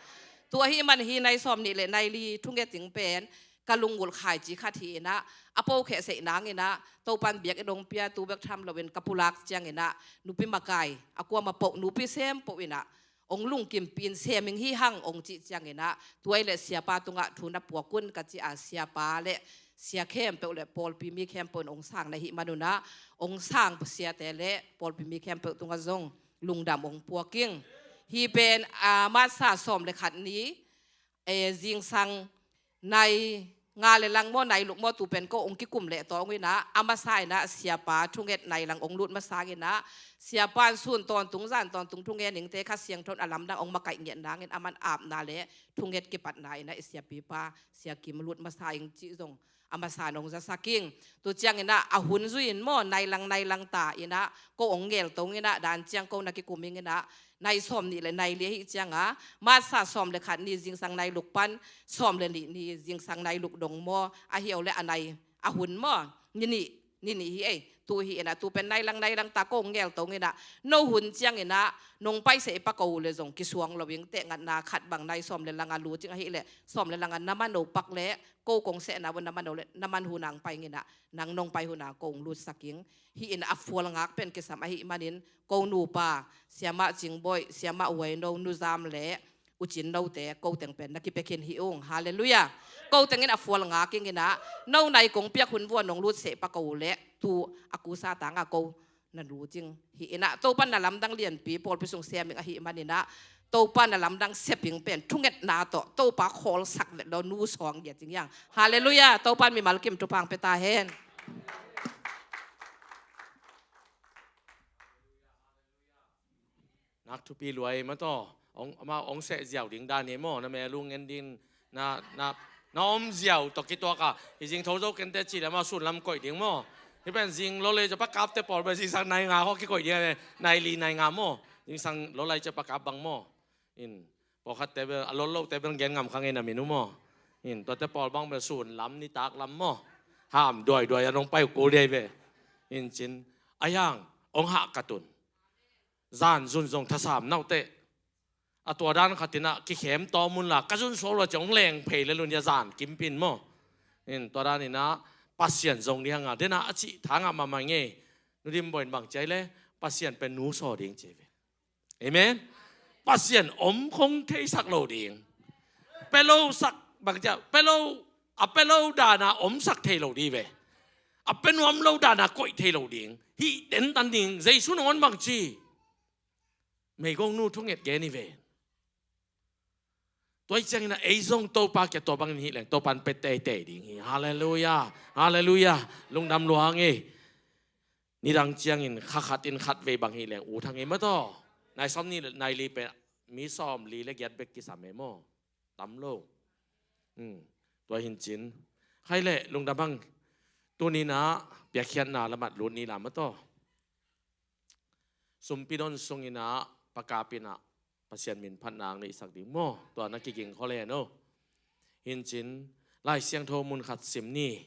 Tua ahih man hi nai sawm nih le nai li thunget ding pen ka lungngulh khaici khat hi in ah, a po khehseih nangin ah Topan biakinn hong pia tu bek tham loin ka pulak ciangin ah nupi makai a kuamah poh nupi sem poh in ah hong lungkimpih in sem ing hi hang hong cih ciangin ah tua ahih leh siapa tungah thu na puak un ka ci a, siapa le sia khempeuh le pawlpi mi khempeuh in hong sang na hih man un ah hong sang siate le pawlpi mi khempeuh tungah zong lungdam hong puak ing. Hi pen, ah, March sawm le khat ni, eh, zingsang nai nga le lang maw, nai luk maw, tu pen ko hong kikum leh tawng in ah, a masa in ah siapa thunget nai lang hong lut masa in ah, siapa in sun tawntung zan tawntung thungen ingte Kha Siangtho in a lamdang hong makaih ngiat nangin aman apna le thunget kipatna in ah i siapipa Sia Kim lut masa ing cih zong a masa in hong zasak ing. Tu ciangin ah a hun zui in maw, nai lang nai lang ta in ah ko hong ngelto ing in ah, dan ciang ko na kikum ing in ah, nai sawm nih le nai li ahih cianga March sawm le khat ni zingsang nai luk pan sawm le nih ni zingsang nai luk dong maw, ahi o le a nai a hun maw, ni nih, ni nih hi ei. Tu hi in ah tu pen nai lang nai lang ta ko hong ngelto ing in ah, no hun ciangin ah nong paiseh i pako uh le zong kisuang lo ing, tehngatna khat bang nai sawm le langa lut ing ahih leh sawm le langa na mano pak le ko kong sehna uh na mano le na man hun ang pai ing in ah, nang nong pai hun ang ko hong lutsak ing. Hi in a fual ngak pen kisam ahih manin ko nupa Siamah Cing Boih, Siamah Huai No, Nu Zam le U Cin Note ko teng pen na kipia khin hi ung. Halleluiah. Ko teng in a fual ngak ing in ah, no nai kong piak hun vua nong lutseh pako uh le tu a kusa tanga ko na lut ing hi in ah, Topan na lamdang lianpi pawlpi sung sem ing ahih manin ah, Topan na lamdang sep ing pen thungetna tawh Topa khawlsak vet lo, nu sawng ngiat ing hiang. Halleluiah. Topan mimal kim thupha hong pia ta hen. Nak thupi lua ei maw taw. Hong, amau hong seh ziau ding dan hi maw, na mel uh ngen ding, na, na, na om ziau tawh kituak a, hi zing tho zo kente ci leh amau sun lam koih ding maw. Hi pen zing lo lei ciah pakapte pawl bel zingsang nai nga khawng kikoih ding a, nai li nai nga maw. Zingsang lo lei ciah pakap bang maw. In, pawlkhatte bel, a lol lote bel gen ngam kha ngei na min uh maw. In, tuate pawl bang bel sun lam nitak lam maw. Ham duaiduai a nong pai uh kul dei ve. In cin, a hiang, hong hah ka tun. Zan zun zong thasam naute. A tua dan khat in ah kikhem tawm un la, ka zun suak lua ciang hong leng phei lel un hia zan kimpin maw. In tua dan in ah Pasian zong ni hang a, den a a cih tha ngah mahmah ngei. Nu Dim Boih in bang ci a hi le, Pasian pen nu saw ding ci a hi ve. Amen. Pasian om khong theisak lo ding. Pia lo sak bang ci a, pia lo, a pia lo dan a omsak thei lo ding ve. A pia nuam lo dan a koih thei lo ding. Hih dentan ding, Jesu nangawn bang ci. Meigong nu thunget gen hi ve. Tua hi ciangin ah ei zong Topa kiang tua bangin hih leng Topa in pia teitei ding hi. Halleluiah. Halleluiah. Lungdam lua hang ei. Nidang ciangin kha khat in khat vei bang hih leng ut hang ei maw taw. Nai sawm nih nai li pen mi sawm li le giat bek kisam e maw? Tam lo. Hmm. Tua hi cin. Khai le lungdam hang. Tuni-in ah piakkhiatna lamah lut ni lam a tawh. Sumpi don sungin ah pakap in ah Pasian min phatna ang neihsak ding maw? Tua na kiging khol hen aw. Hi cin, Lai Siangtho mun khat sim ni.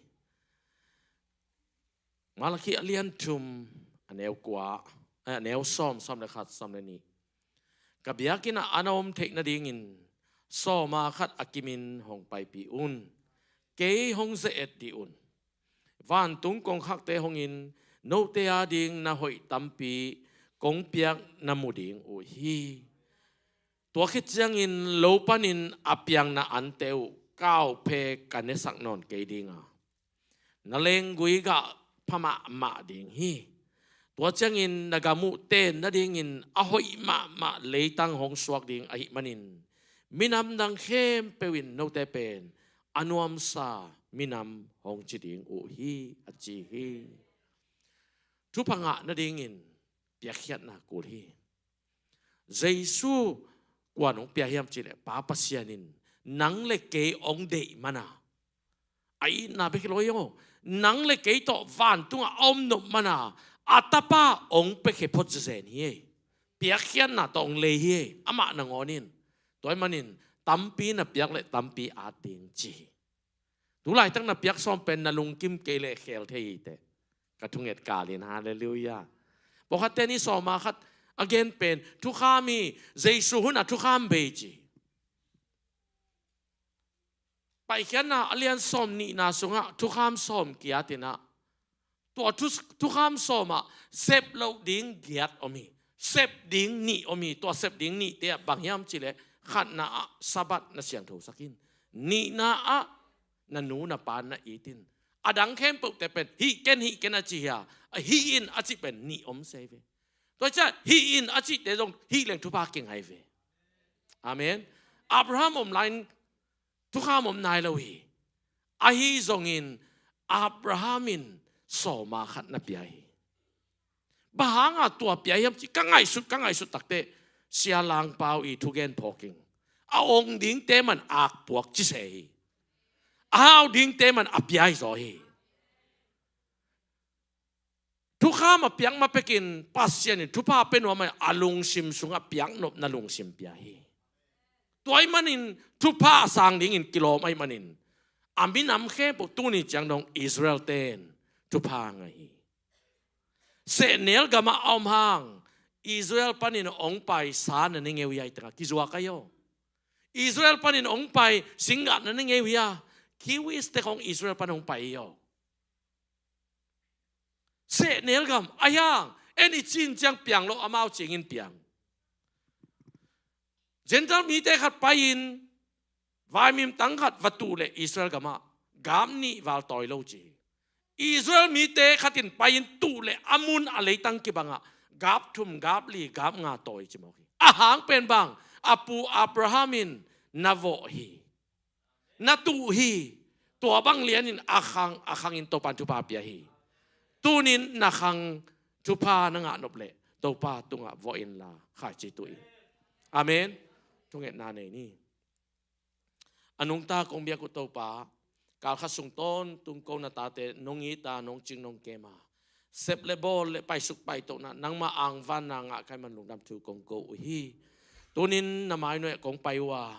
Malakhi a lian thum, a neu kua, eh, a neu sawm, sawm le khat, sawm le nih. Ka biakinn ah a na om theih nadingin sawma khat a kimin hong paipih un. Kei hong ze-et dih un. Vantung kongkhakte hongin note ading na hoih tampi kong piak na mu ding uh hi. Tua khit ciangin lo panin a piangna ante uh kauphek ka nesak nawn kei ding a, na lenggui gah pha mahmah ding hi. Tua ciangin na gam uh ten nadingin a hoih mahmah leitang hong suak ding ahih manin, minam dang khempeuh in note pen a nuamsa minam hong ci ding uh hi, a ci hi. Thupha ngah nadingin piakkhiatna kul hi. Jesu kua'n hong pia hiam cih leh, Pa Pasian in nang le kei hong deih man a, a itna bek hi lo hi aw. Nang le kei tawh vantungah a om nop man a, a Tapa hong piakhia phot zenzen hi. Piakkhiatna tawh hong lei hi. Amah nangawn in. Tua ahih manin tampi na piak le tampi at ding ci hi. Tu laitak na piak sawm pen na lungkim kei leh khel thei hi teh. Ka thunget kal in, halleluiah. Pawlkhatte nih sawma khat a gen pen thukham hi, Jesu hun a thukham bei ci. Paikhiatna a lian sawm nihna sungah thukham sawm kiat in ah, tua thu, thukham sawm ah sep loh ding giat om hi. Sep ding nih om hi. Tua sep ding nihte ah bang hiam cih leh, khatna ah Sabbath na siangthosak in. Nihna ah na nu na pa na it in. A dang khempeuhte pen hih ken, hih ken a ci hi a, hih in a cih pen nih om se ve. Tua ciang hih in a cihte zong hih leng thupha kingai ve. Amen. Abraham om lai-in thukham om nai lo hi. Ahi zongin Abraham in sawma khat na pia hi. Bang hanga tua pia hiam cih ka ngaihsut, ka ngaihsut takteh, Sia Lang Pau i thugen phawk ing. A ong dingte man akpuak ci se hi. A hau dingte man a pia hi zaw hi. Thukham a piak ma pekin Pasian in thupha pia nuam a, a lungsim sungah piaknopna lungsim pia hi. Tua ahih manin thupha a sang dingin kilawm ahih manin a minam khempeuh tuni ciang dong Israel-te in thupha ngah hi. Sehnel gamah a om hang Israel panin hong pai sa na ne ngei uh hi a, i tengah kizuak ahi aw. Israel panin hong pai singgah na ne ngei uh hi a, kiwis tek hong Israel pan hong pai hi aw. Sehnel gam ahi hang, en i cin ciang piang lo, amau cingin piang. Gentile mite khat pai-in vaimim tang khat va tuh leh Israel gamah gap nih val tawi lo ci hi. Israel mite khat in pai-in tuh leh a mun a leitang kibangah gap thum, gap li, gap nga tawi ci mawk hi. A hang pen bang, a pu Abraham in na vawh hi. Na tuh hi. Tua bang lianin a khang, a khangin Topa'n thupha pia hi. Tunin na khang thupha na ngah nop leh Topa tungah vawh inla khaici tuh in. Amen. Thungetna nei ni. A nungta kong biak uh Topa, kalkhat sung tawntung ko na tate nong it a, nong cing nong kem a, sep le bawl le paisuk paitohna nangmah angvanna ngah ka hih man lungdam thu kong ko uh hi. Tunin na mai nuai ah kong pai uh a,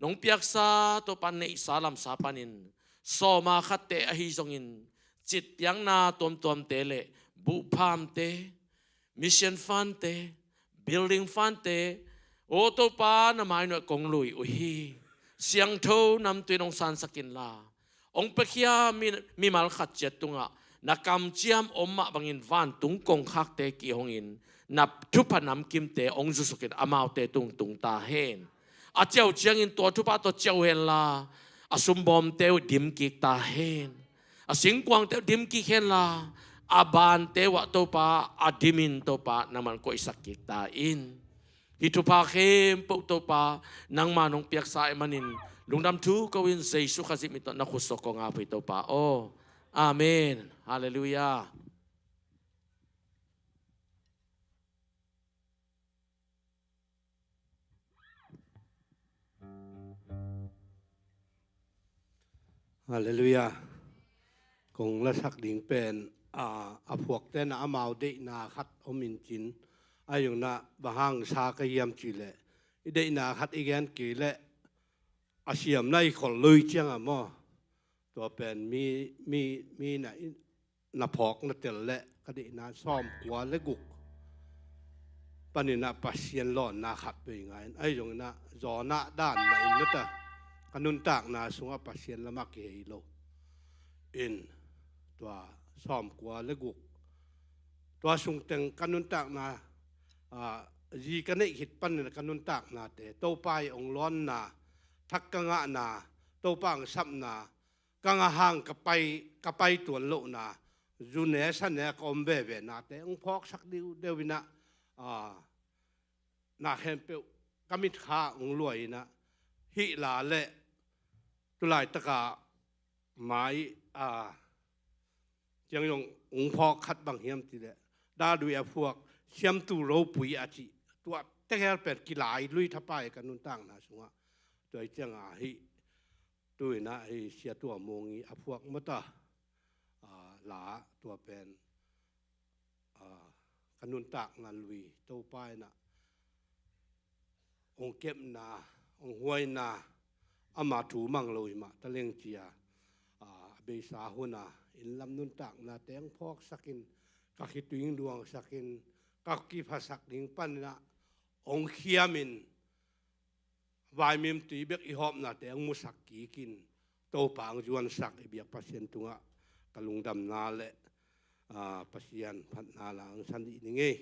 nong piaksa Topa neihsa lamsa panin sawma khatte ahi zongin citpiakna tuamtuamte le buhphamte, mission fund-te, building fund-te, aw Topa na mai nuai ah kong lui uh hi. Siangtho namtui in hong sansak inla, hong piakhia mi, mimal khat ciat tungah na kamciam om mah bangin vantung kongkhakte kihongin na thupha namkimte hong zusukin amaute tung tung ta hen. A ciau ciangin tua thupha tawh ciau henla, a sumbawmte uh dim kik ta hen. A singkuangte uh dim kik henla, a bante uh ah Topa a dimin Topa nangman koihsak kik ta in. Hih thupha khempeuh Topa nangma nong piaksa ahih manin lungdam thu ko-in Jesu Khazih min tawh na khut suak kong ap hi Topa aw. Amen. Halleluiah. Halleluiah. Kong lasak ding pen, a, a phuakte na amau deihna khat om in cin. Ahi zongin ah bang hang sa ka hiam cih leh, i deihna khat i gen kei leh a siamna i khol lo i ciang a maw. Tua pen mi, mi, mi na i, na phawk na tel leh ka deihna sawmkua le guk panin ah Pasian lawnna khat pei ngai in. Ahi zongin ah Jonah dan mah in na ta, ka nuntakna sungah Pasian lamah kihei lo in, tua sawmkua le guk, tua sung teng ka nuntakna, a, zi ka neih khit panin ka nuntaknate, Topa i ong lawnna, thak ka ngahna, Topa ong sapna, ka ngah hang ka pai, ka pai tuan lohna, zu ne sa ne ka om veve nate ong phawksak diudeu in ah, a, na khempeuh ka mitkha ong luai in ah, hih la leh tu laitakah mai, a, ciang zong ong phawk khat bang hiam cih leh, Dadui a phuak, Siamtu ropui a cih, tua tegel pen kilai lui thapai ka nuntakna sungah. Tua i ciang a hih tu in ah hih Sia Tua Mung i a phuak mata, a, la tua pen, a, ka nuntakna lui Topa in ah ong kepna, ong huaina, ama thu mang lo hi mah taleng cia, a, a beisa hun a inn lam nuntaknate ong phawksak in, ka khitui ong duangsak in, ka kiphasak ding panin ah ong khiam in, vaimim tui bek i hawmnate ong musak kik in, Topa ong zuansak i biak Pasian tungah ka lungdamna le, a, Pasian phatna la ong san dih ning ei.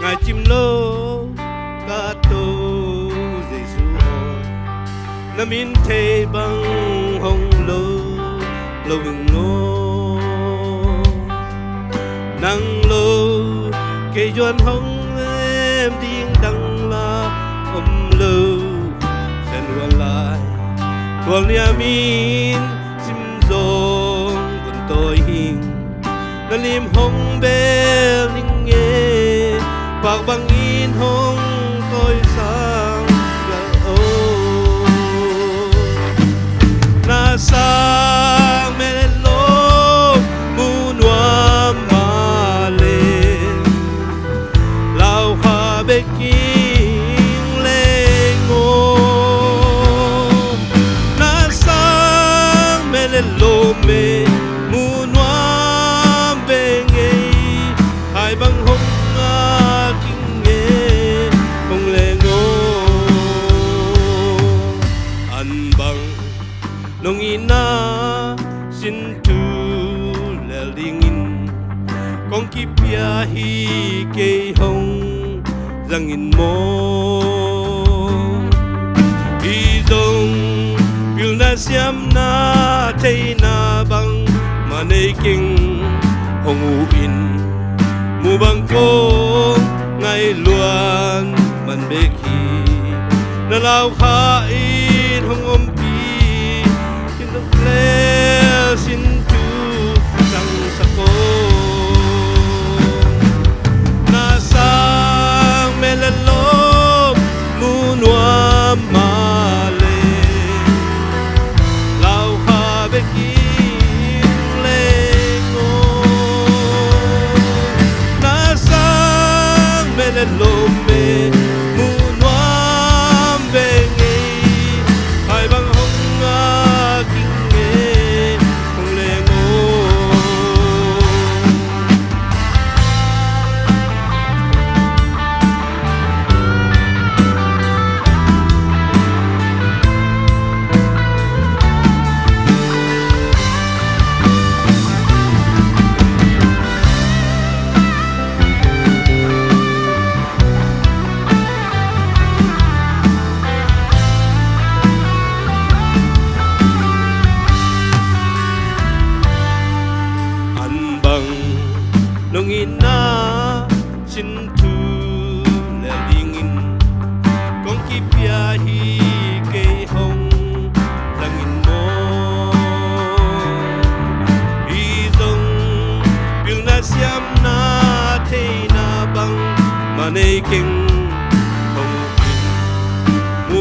Ngaicim lo ka To Jesu aw, na min thei bang hong lo lo ing aw. Nang lo kei zuan hong lem ding dang la om lo. Sen huan lai tual niam in sim zong kun tawi hing. Na lim hong bel ning e, pak bangin hong tawisang gal o. Na sang mel lo mu nuam mah le, lau kha bek ing leng aw. Na sang mel lo me mu nuam ve ngei, hai bang hong ngak ing e hong leng aw. An bang nong itna sin tu lel dingin kong kipia hi kei, hong zangin maw. Hi zong pilna siamna theihna bang mah nei keng, hong uh in mu bang kong ngaih luan man bek hi. Na lau kha in hong ompih, in dong lel sin tu tangsak aw. Na sang mel lo mu nuam mah le, lau kha bek ing leng aw. Na sang mel lo me mu nuam ve ngei,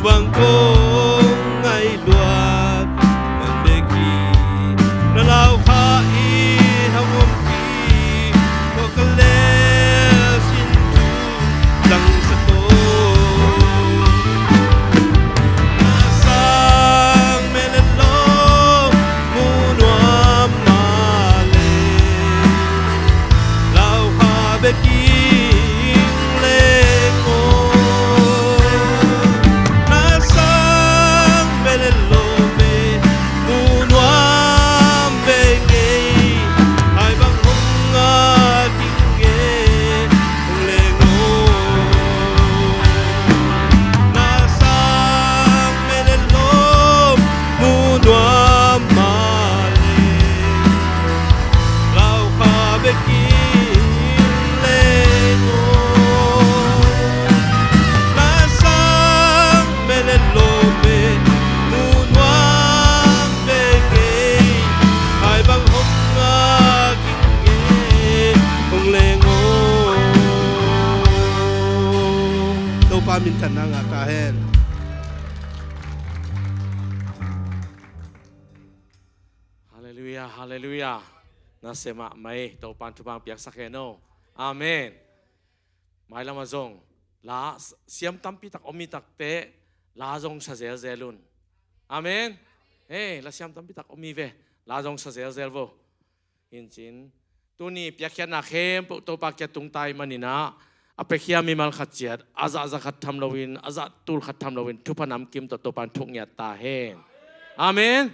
Bang kong ngaihluat man bek hi, na laukha in hong ompih, tua ka lel sin thu dang sa ko. Na sang mel le lom mu nuam mah leh, laukha bek in leng aw. Na sang mel le lom mu nuam ve ngei, hai bang hong ngak in ngei hong leng aw. Na sang mel le lom mu nuam mah leh, laukha bek in leng aw. Na sang mel le lom mu nuam ve ngei, hai bang hong ngak in ngei hong leng aw. Topa minthanna ngah ta hen. Halleluiah, halleluiah. Nasia mahmah ei, Topan thupha piaksak hen aw. Amen. Mailam ah zong la siam tampi tak om hi takteh, la zong sa zelzel un. Amen. Hei, la siam tampi tak om hi ve. La zong sa zelzel vo. Hi in cin, tuni piakkhiatna khempeuh Topa kiang tung ta ahih manin ah, a piakhia mimal khat ciat a zahzah khat tham loin, a zahtul khat tham loin, thupha namkim tawh Topa in thuk ngiat ta hen. Amen.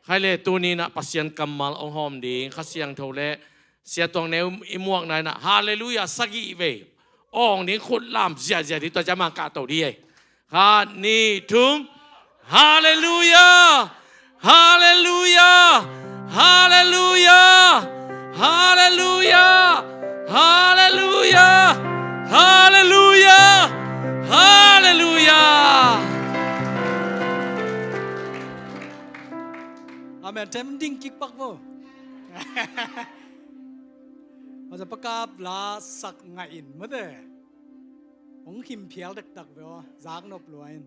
Khai le, tuni in ah Pasian kammal hong hawm ding Kha Siangtho le Sia Tuang Neu i muakna in ah Halleluiah sagih vei awng ding, khut lam ziahziah ding, tua ciang mah kahto ding ei. Khat, nih, thum. Halleluiah! Halleluiah! Halleluiah! Halleluiah! Halleluiah! Halleluiah! Halleluiah! Amen. Tem ding kik pak bo. Masa pakap la sak ngah in mate. Hong khimphial taktak ve aw, zaknop lua in.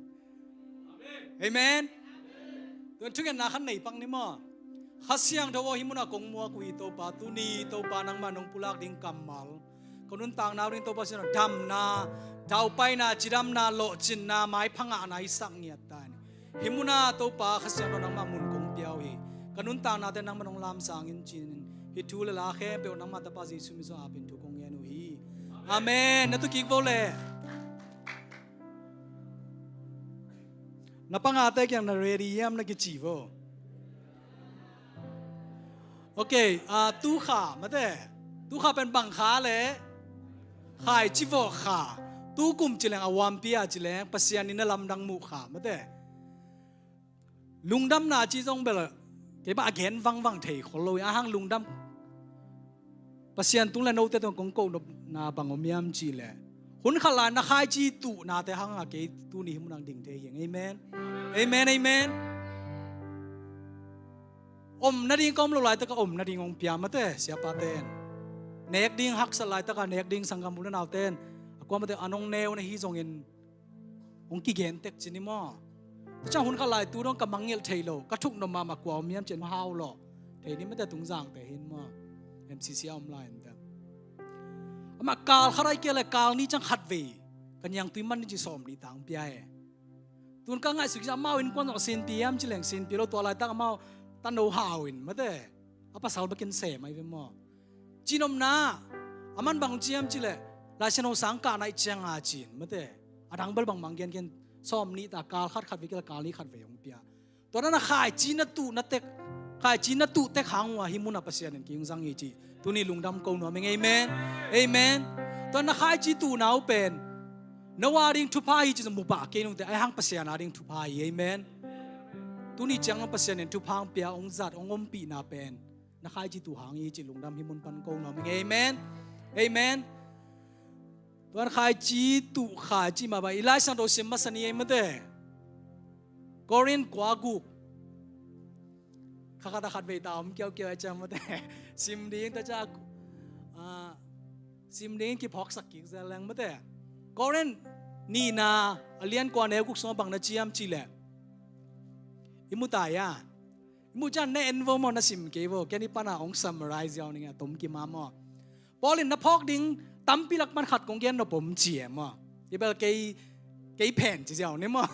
Amen. Tuan thungetna khat nei pak ni maw. Kha Siangtho aw, hih munah kong muak uh hi Topa, tuni Topa nangmah nong pulak ding kammal, ka nuntakna uh ding Topa Siangtho, damna, daupaina, cidamna, lawhcinna, maipha ngahna i sak ngiat ta ni. Hih munah Topa Kha Siangtho nangmah mun kong pia uh hi. Ka nuntaknate nangmah nong lamsang in cin, hih thu le la khempeuh nangmah Tapa Jesu min suang apin thu kong ngen uh hi. Amen. Na tu kik vo le. Na pangate kiang na ready hiam na kici vo. Ok, ah, tu kha mate. Tu kha pen bang kha le? Khaici vawh kha. Tu kum ci leng a huampi a ci leng Pasian in na lamdang muh kha mate. Lungdamna ci zong bel kei bang a gen vangvang thei khol lo hi, a hang lungdam. Pasian tung le note tungah kong kohnopna bang om hiam cih leh, hun khat lai na khaici tuhnate hangah kei tuni hih munah ding thei hi. Amen. Amen, amen. Om nading ka om loh laitakah om nading hong pia mate, siapate in. Nek ding haksat laitakah nek ding sanggam u le naute in, a kuamate an hong neu na hi zongin hong kigen tek ci ni maw. Tua ciang hun khat lai tu dong ka mangngilh thei lo, ka thuknop mahmah kua om hiam cih hong hau lo. Thei ni mate, Tungzangte hi in maw. M C C a om lai in te. Amah kal khat ahih kei leh kal nih ciang khat vei ka niangtui man ni ci sawm nih ta hong pia e. Tun ka ngaihsut kisa amau innkuan zong a sinpi hiam ci leng sinpi lo, tua laitak amau tano hau in mate. A pasal bekin sem ahi ve maw. Cinopna, a man bang ci hiam cih leh, Lai Siangtho sang kah naih cianga cin mate. A dang bel bangmah gen gen, sawm nih ta, kal khat khat vei kei leh kal nih khat vei hong pia. Tua dan a khaici na tuh na tek, khaici na tuh tek hang uh a hih munah Pasian in kei hong zang hi ci. Tuni lungdam ko nuam ing. Amen. Amen. Tua na khaici tuhna uh pen no a ding thupha hi ci zong mu pah kei nungte, ahi hang Pasian a ding thupha hi. Amen. Tuni ciang Pasian in thupha hong pia, hong zat, hong ompihna pen na khaici tuh hang hi ci lungdam hih mun pan ko nuam ing. Amen. Amen. Tuan khaici tuh khaici mah bang i Lai Siangtho sim masa ni ei mate. Korin kua guk. Kha khat a khat vei ta om kiaukiau a ciang mate. Sim ding ta ciang, ah, sim ding kiphawksak kik zel leng mate. Korin nihna a lian kua neu guk sungah bang na ciam cih leh, i mu ta ia, i mu ciang na en vo maw, na sim kei vo, ken i pana hong summarize ziau ning a, tom kim a maw. Paul in na phawk ding tampi lak pan khat kong gen nop om ci e maw. I bel kei, kei phen ci ziau ni maw.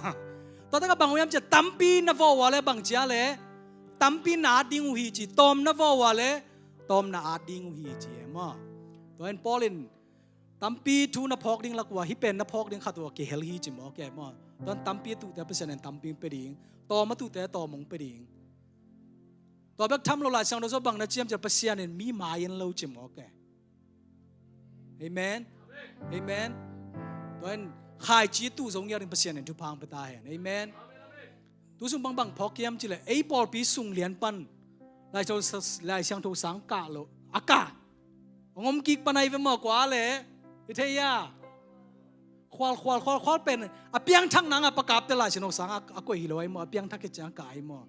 Tua takah bang uh hiam cih leh tampi na vawh uh a leh bang ci a leh tampi na at ding uh hi ci, tawm na vawh uh a leh tawm na at ding uh hi ci e maw. Tua in Paul in tampi thu na phawk ding lak uh a hih pen na phawk ding khat uh a kihel hi ci mawk e maw. Tua in tampi a tuhte Pasian in tampi hong pia ding, tawm a tuhte tawm hong pia ding. Tua bek tham lo Lai Siangtho sung bang na ciam cih leh Pasian in mi mai en lo ci mawk e. Amen. Amen. Tua in khaici tuh zo ngiat ding Pasian in thupha hong pia ta hen. Amen. Tu sung bang bang phawk hiam cih leh ei pawlpi sung lian pan Lai Siangtho, Lai Siangtho sang kah lo a kah hong om kik pan ahi ve maw, kua leh i thei ia. Khual, khual, khual, khual pen a piangthak nang a pakapte Lai Siangtho sang a, a koih hi lo ahi maw, a piangthak khit ciang kah ahi maw.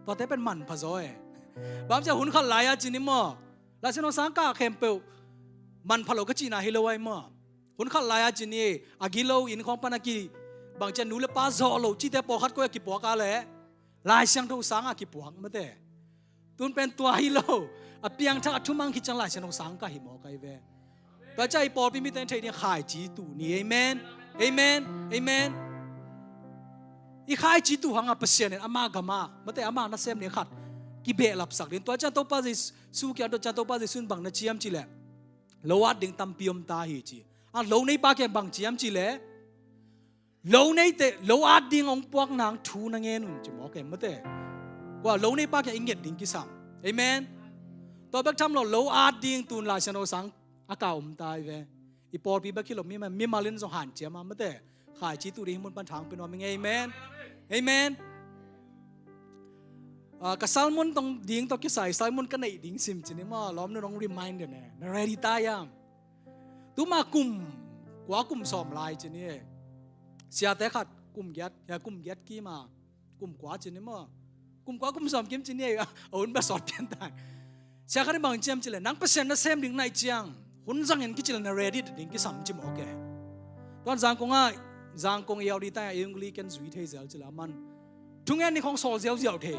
Tuate pen manpha zaw e. Bang ci a hun khat lai a ci ni maw, Lai Siangtho sang kah khempeuh manpha lo ka cihna hi lo ahi maw. Hun khat lai a ci ni, a gilo inn khawng pan a ki, bang ci a nu le pa zawh lo cihte pawlkhat koih a kipuak a leh Lai Siangtho sang a kipuak mate. Tun pen tua hi lo, a piangthak a thumang khit ciang Lai Siangtho sang kah hi mawk ahi ve. Tua ciang i pawlpi mite in theih ding khaici tuh ni. Amen. Amen. Amen. I khaici tuh hang a Pasian in ama gam ah mate, ama nasem ni khat kibehlapsak ding. Tua ciang Topa Jesu kiang, tua ciang Topa Jesu in bang na ciam cih leh lo at ding tampi om ta hi ci. A lo neipa kiang bang ciam cih leh lo neite lo at ding hong puak nang thu na ngen un ci mawk e mate. Kua lo neipa kiang i nget ding kisam. Amen. Tua bek tham lo, lo at ding tun Lai Siangtho sang a kah om ta ahi ve. I pawlpi bek hi lo, mimal, mimal in zong hanciam a mate. Khaici tuh ding hi mun pan thang pia nuam ing e. Amen. Amen. Ah, ka sermon tawh ding tawh kisai, sermon ka neih ding sim ci ni maw, lawmnu in hong remind den e, na ready ta hiam? Tuma kum kua kum sawm lai ci ni e. Siate khat kum giat, ya kum giat kim a, kum kua ci ni maw, kum kua kum sawm kim ci ni e, a hun bia sawt pian ta. Sia khat in bang ciam cih leh nang Pasian nasem ding na hih ciang hun zangin kici leh na ready ding kisam ci mawk e. Tua in Zangkong ah, Zangkong i audi tai a, i ungli ken zui thei zel ci leh a man thungen ni khawng sawl ziauziau thei.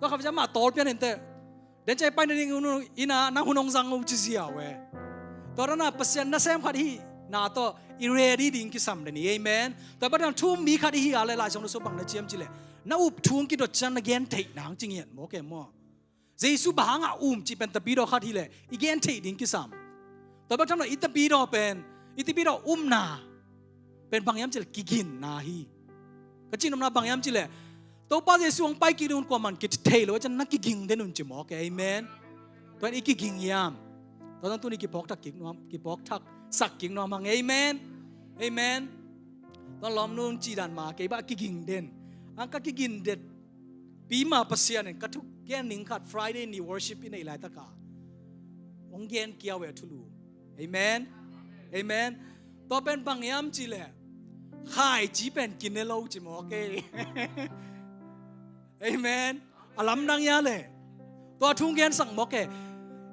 Tua khat ciang mah tawl pian inteh. Den ciang i pai nading hun in a nang hun hong zang uh ci ziau e. Tua dan a Pasian nasem khat hihna tawh i ready ding kisam den hi. Amen. Tua bang dan thu um mi khat i hi a leh Lai Siangtho sung bang na ciam cih leh na up thu hong kidot ciang na gen theih nang ci ngiat mawk e maw. Jesu bang hang a um cih pen tapidaw khat hi leh i gen theih ding kisam. Tua bek tham lo i tapidaw pen, i tapidaw upna pen bang hiam cih leh kiginna hi. Ka cihnopna bang hiam cih leh Topa Jesu hong pai kik ding hun kuaman kithei lo ciang na kiging den un ci mawk e. Amen. Tua in i kiging hiam? Tua zong tuni kiphawkthak kik nuam, kiphawkthak sak kik nuam hang. Amen. Amen. Tua lawmnu in cih dan mah kei bang kiging den. Ang ka kiging den pi mah Pasian in ka thugen ning khat Friday ni worship i neih laitak a hong gen kia ve thulu. Amen. Amen. Tua pen bang hiam cih leh khaici pen kine lo ci mawk e. Amen. A lamdang ia leh tua thu hong gensak mawk e.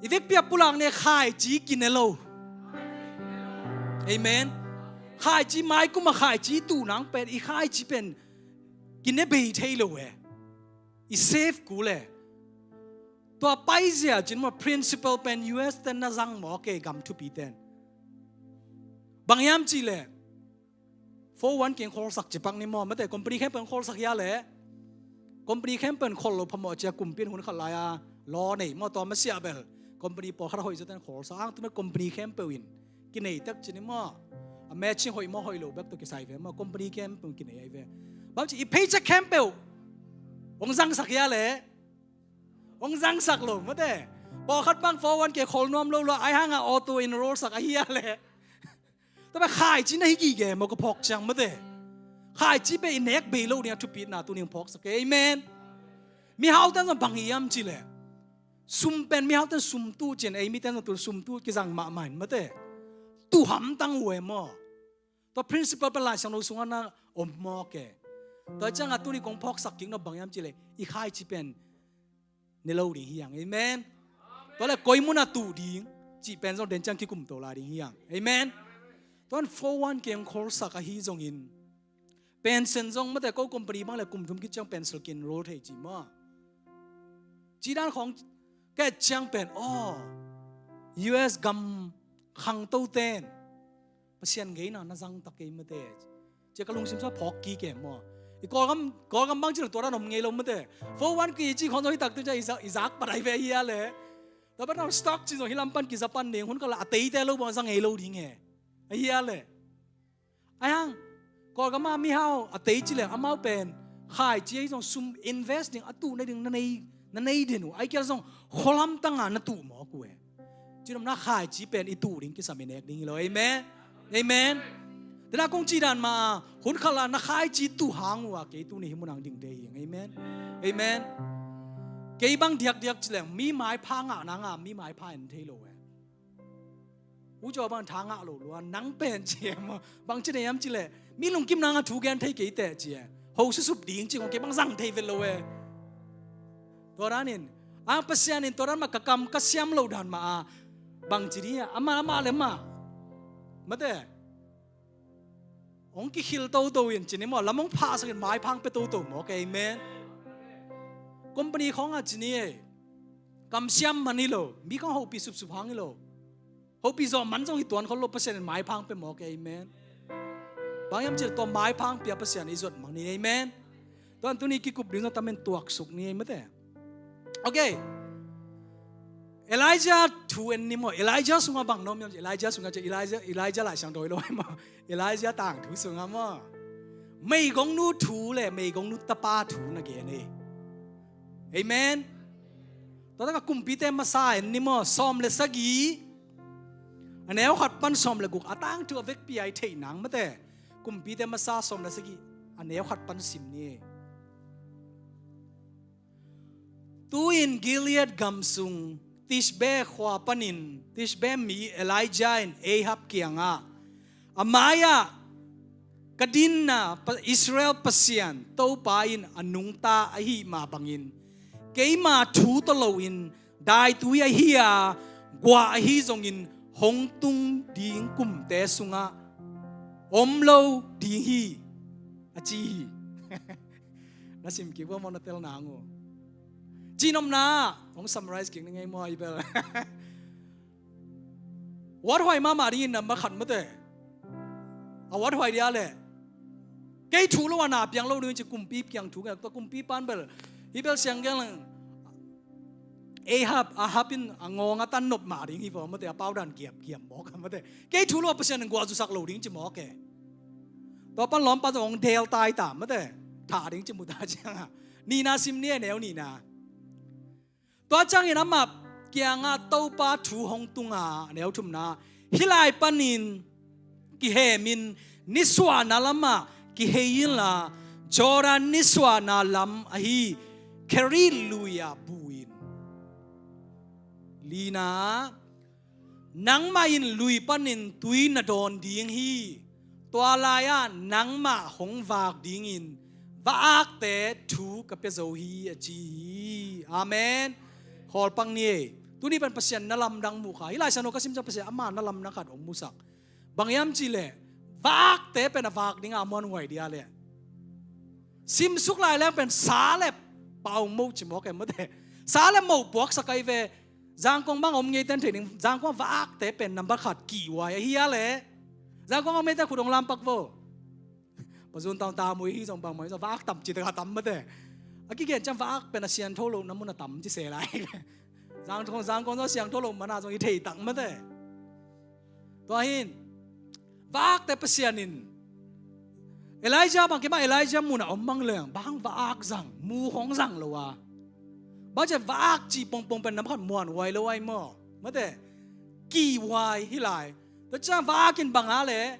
I vekpi a pulak ni khaici kine lo. Amen. Khaici, maikum a khaici tuh nang pen, i khaici pen kine bei thei lo e. I safe kul e. Tua paizia cin maw, principle pen U S ten na zang mawk e, gam thupi ten. Bang hiam cih leh four oh one K kholsak ci pak ni maw, mate, company khempeuh kholsak hia leh company khempeuh khol lo phamawh cia, kumpi in hun khat lai a law nei maw, tua masiah bel company pawlkhat a hoih zaw ten kholsak ang, tu mah company khempeuh in kinei tek ci ni maw. A matching hoih maw hoih lo bek tawh kisai ve maw, company khempeuh kinei ahi ve. Bang ci, i paycheck khempeuh hong zangsak hia leh hong zangsak lo, mate. Pawlkhat bang four oh one K khol nuam lo lua, ahi hang a auto enroll sak ahi hia leh. Tua pen khaici na hi gige maw, ka phawk ciang, mate. Khaici pen i nek bei lo ding a thupitna tuni hong phawksak e. Amen. Mihau ten zong bang hiam cih leh sum pen mihau ten sum tuh cin, ei mite in zong tun sum tuh kizang mahmah in, mate. Tuh hamtang uh e maw. Tua principle pen Lai Siangtho sungah na om mawk e. Tua ciang a tuni kong phawksak kik nop bang hiam cih leh i khaici pen ne lo ding hi hang. Amen. Tua leh koi mun a tuh ding cih pen zong den ciang kikum to lai ding hi hang. Amen. Tuan four one K hong kholsak ahi zongin, pension zong mate, ko company bang le kum thum khit ciang pension ki-enroll thei ci maw. Ci dan khawng ka et ciang pen, aw, U S gam khangto ten Pasian ngeina na zang tak kei mate, ci a ka lungsim sung ah phawk kik e maw. I Kawlgam, Kawlgam bang ci lo tua dan om ngei lo mate. Four one K ci khawng zong hi tak tu ciang i za-, i zak pat ai ve hi a le. Tua pen stock ci zong hi lam pan kiza pan ding, hun kal a a teite lo bang za ngei lo ding e. Ahi a le. Ai hang, Kawlgam a mihau a tei ci leng amau pen khaici ahi zong sum invest ding a tuh na ding na nei, na nei den uh. Ai kial zong khualam tanga na tuh mawk uh e. Ci nopna khaici pen i tuh ding kisam i nek ding hi lo. Amen. Amen. Tena kong ci dan ma a hun khala na khaici tuh hang uh a kei tu ni hi munang ding te hi. Amen. Amen. Kei bang diakdiak ci leng mi maipha ngah nanga mi maipha en thei lo e. U Jaw bang tha ngah lo lua, nang pen ci e maw. Bang ci ne yam ci leh mi lungkim nanga thu gen thei kei teh ci e. Ho susup ding ci ngong kei bang zang thei vet lo e. Tua danin a Pasian in tua dan mah ka kam ka siam lo dan mah a bang ci ding a, amah amah le mah mate. Hong kikhil toto in ci ni maw, lam hong phahsak in maiphang pia toto mawk e. Amen. Company khawngah ci ni e, kamsiam man hi lo, mi khawng hopih supsup hang hi lo. Hopih zawh man zong hi tuan khol lo, Pasian in maiphang pia mawk e. Amen. Bang hiam cih leh tua maiphang pia Pasian i zuat mang ni. Amen. Tuan tuni kikup ding zong tamin tuaksuk ni ei mate. Ok. Elijah thu en ni maw. Elijah sungah bang na om hiam cih leh, Elijah sungah cih leh Elijah, Elijah Lai Siangtho hi lo maw. Elijah tangthu sungah maw, meigongnu thu le meigongnu tapa thu na gen ei. Amen. Tua taka Kumpite Masa en ni maw, sawm le sagih, a neu khat pan sawm le guk, a tangthu a vekpi a i theih nang mate. Kumpite Masa sawm le sagih, a neu khat pan sim ni ei. Tu-in Gilead gam sung Tishbe khua panin Tishbe mi Elijah in Ahab kiangah, a mai-ah ka dinna Pa-, Israel Pasian Topa in a nungta ahih mah bangin keima thu tawh loin daitui ahi a, guah ahi zongin hong tung ding kumte sungah om lo ding hi, a ci hi. Na sim kik ua maw, na tel nang uh. Cihnopna hong summarize kik ni ngei maw, hi bel. Wathuai mahmah dingin number khat mate. A wathuai dia leh kei thu lo a na piang lo ding ci, kumpi kiang thu ngen, tua kumpi pan bel, hi bel siang gel lang. Ahab, Ahab in a ngawng a tan nop mah ding hi vaw mate, a paudan giapgiap mawk a mate. Kei thu lo a Pasian in guah zusak lo ding ci mawk e. Tua pan lawmpa zong hong del tai ta mate. Thah ding ci mu ta ciangah. Nihna sim ni e, neu nihna. Tua ciangin amah kiangah Topa thu hong tunga, neu thumna, hih lai panin kihemin nisuahna lamah kihei inla, Jordan nisuahna lam ahi Kerit lui-ah bu in. Lina, nangmah in lui panin tui na dawn ding hi. Tua lai-ah nangmah hong vak dingin va-akte thu ka pia zo hi, a ci hi. Amen. Khawlpang ni ei. Tuni pen Pasian na lamdang muh kha. Hih Lai Siangtho ka sim ciang Pasian ama na lamdang khat hong musak. Bang hiam cih leh va-akte pen a vak dinga muanhuai dia leh simsuk lai leng pen sa le pau moh ci mawk e mate. Sa le moh puaksak ahi ve. Zangkong bang om ngei ten thei ding. Zangkong va-akte pen number khat kihhuai ahi a leh. Zangkong om ngei ten khut hong lampak vo. Pazun taung tamui hi zong bangmah hi zong va-ak tam ci taka tam mate. A kigen ciang va-ak pen a siangtho lohna mun a tam ci se lai. Zangkong, Zangkong zong siangtho loh mana zong i thei tak mate. Tua hin va-akte Pasian in Elijah bang kei mah Elijah mun a om mang leng bang va-ak zang, mu khong zang lo a. Bang ciang va-ak ci pongpong pen number khat muanhuai lo ai maw. Mate, kihhuai hi lai. Tua ciang va-ak in bang a leh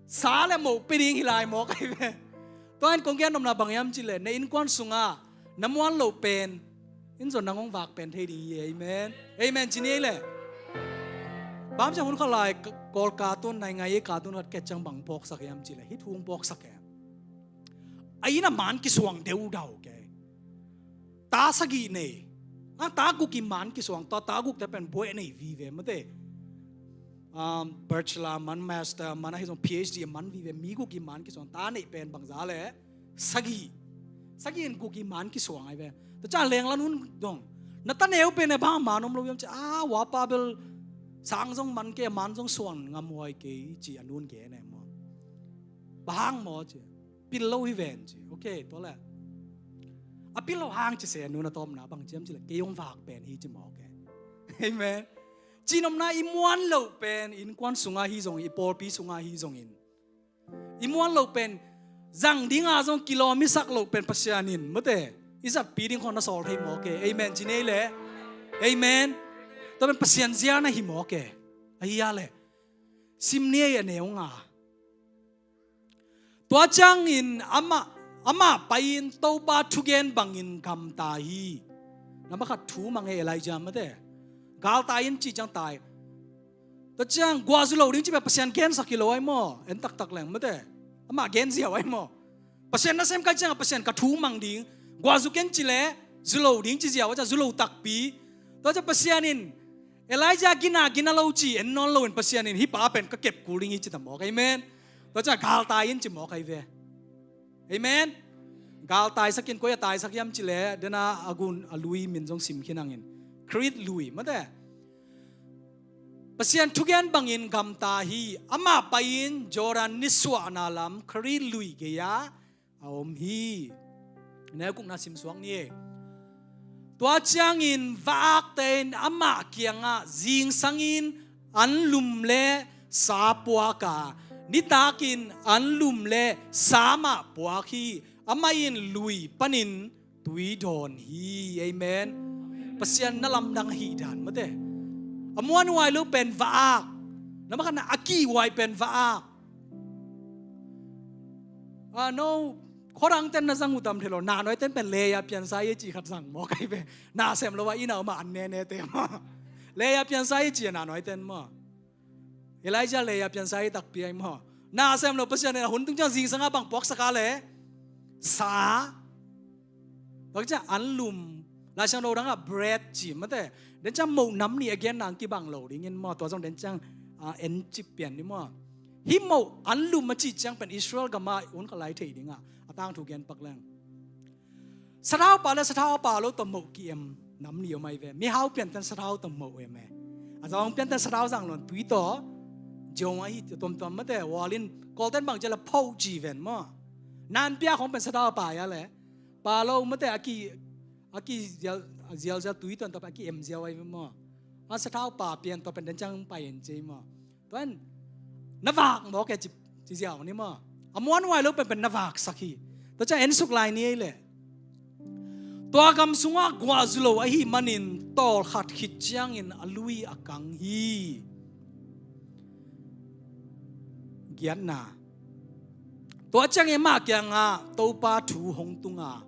sa le moh pia ding hi lai mawk ahi ve. Tua in kong gen nopna bang hiam cih leh na innkuan sungah na muan loh pen in zong nang hong vak pen thei ding hi. Amen. Amen ci ni ei leh. Bang ciang hun khat lai Kawl cartoon, nai ngai ei cartoon khat ka et ciang bang phawksak hiam cih leh hih thu hong phawksak e. A inn ah man kisuang deudau kei. Ta sagih nei. A ta guk in man kisuang, tua ta gukte pen buaih nei vive mate. um, bachelor man, master man, ahi zong P H D man vive, mi guk i man kisuang, ta neih pen bangza le sagih. Sagih in guk i man kisuang ahi ve. Tua ciang lenglan hun dong, na ta neu pen e bang man om lo hiam ci a, wa pa bel sang zong man kei, man zong suan ngam huai kei ci a nun gen e maw. Bang hang maw ci. Pil lo hi ven ci. Ok, tua le. A pil lo hang ci se a nun a tawpna bang ci hiam ci le, kei hong vak pen hi ci maw ke. Amen. Cihnopna i muan loh pen innkuan sunga hi zongin, i pawlpi sunga hi zongin, i muan loh pen zang dinga zong kilawm i sak loh pen Pasian in mate i zatpi ding khong na sawl thei maw ke. Amen ci nei le. Amen. Tua pen Pasian zia na hi maw ke. Ahi a le. Sim ni ei a neu nga. Tua ciangin amah, amah pai-in Topa thugen bangin gamta hi. Nambat khat thu mang e Elijah mate. Galtai in ci ciang tai. Tua ciang guah zu lo ding ci bek Pasian gensak hi lo ai maw. En taktak leng mate. Amah gen ziau ai maw. Pasian nasem kai ciang a Pasian ka thu mang ding. Guah zu ken ci le zu lo ding ci ziau a ciang zu lo takpi. Tua ciang Pasian in Elijah gina gina lo ci en nawn lo in Pasian in hih pa pen ka kep kul ding hi ci ta mawk. Amen. Tua ciang galtai in ci mawk ahi ve. Amen. Galtai sakin koi a taisak hiam ci le dena a gun a lui min zong sim khin hangin Crete lui mate. Pasian thugen bangin gamta hi. Amah pai-in Jordan nisuahna lam Crete lui gei-a a om hi. Neu gukna simsuak ni e. Tua ciangin va-akte in amah kiangah zingsangin anlum le sa puak a, nitakin anlum le sa mah puak hi. Amah in lui panin tui dawn hi. Amen. Pasian na lamdang ahi dan mate. A muanhuai lo pen va-ak. Nambat khatna a kihhuai pen va-ak. Ah, no, khuadang ten na zang uh tam thei lo. Na nuai ten pen leia piansa i ci khat zang maw kai ve. Na sem lo a ina uma an nene te maw. Leia piansa i ci a na nuai ten maw. Elijah leia piansa i takpi ai maw. Na sem lo Pasian in a hun tung ciang zingsanga bang puaksak a le sa. Tua ciang anlum, Lai Siangtho dangah bread ci mate. Den ciang moh nam nih a gen nang kibang lo dingin maw. Tua zong den ciang ah, en cip pian ni maw. Hih moh anlum a cih ciang pen Israel gama un kha lai thei dingah a tangthu gen pak leng. Sathau pa le sathau pa lo tawh moh ki-em nam nih om ahi ve. Mihau pianten sathau tawh moh em e. A zong pianten sathau zang lon tui tawh zong ahi tuamtuam mate. Walin Kawlten bang ci la pho ci ven maw. Nanpia khong pen sathau pa ya le. Pa lo mate a ki, a ki zial, zial zial tui tuan tawh pen a ki em ziau ahi ve maw. A sathau pa pian tawh pen den ciang pai en ci maw. Tuan na vak maw ke ci, ci ziau ni maw. A muanhuai lo pen pen na vaksak hi. Tua ciang en suk lai ni ei le. Tua gam sungah guah zu lo ahi manin tawlkhat khit ciangin a lui a kang hi. Giatna. Tua ciangin amah kiangah Topa thu hong tunga.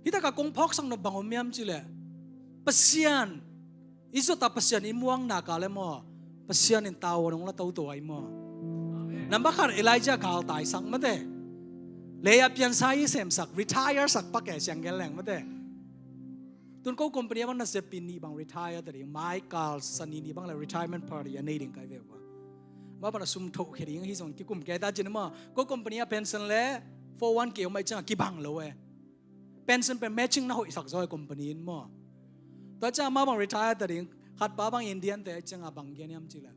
Hih takah kong phawksak nop bang om hiam ci le. Pasian i zuata Pasian i muang nak a le maw. Pasian in tavuan hong la toto ai maw. Nambat khat Elijah galtai sak mate. Leia piansa i semsak, retire sak pak e siang gen leng mate. Tun ko company a bang na sepi nih bang retire ta ding, mai kal sani nih bang le retirement party a nei ding kai ve ua. Ma bang na sum tho khe ding hi zong kikum ke ta cin maw. Ko company a pension le four one K om ai ciang a kibang lo e. Pension pen matching na hoihsak zaw e company in maw. Tua ciang ma bang retire ta ding, khat pa bang Indian te ciang a bang gen hiam ci le.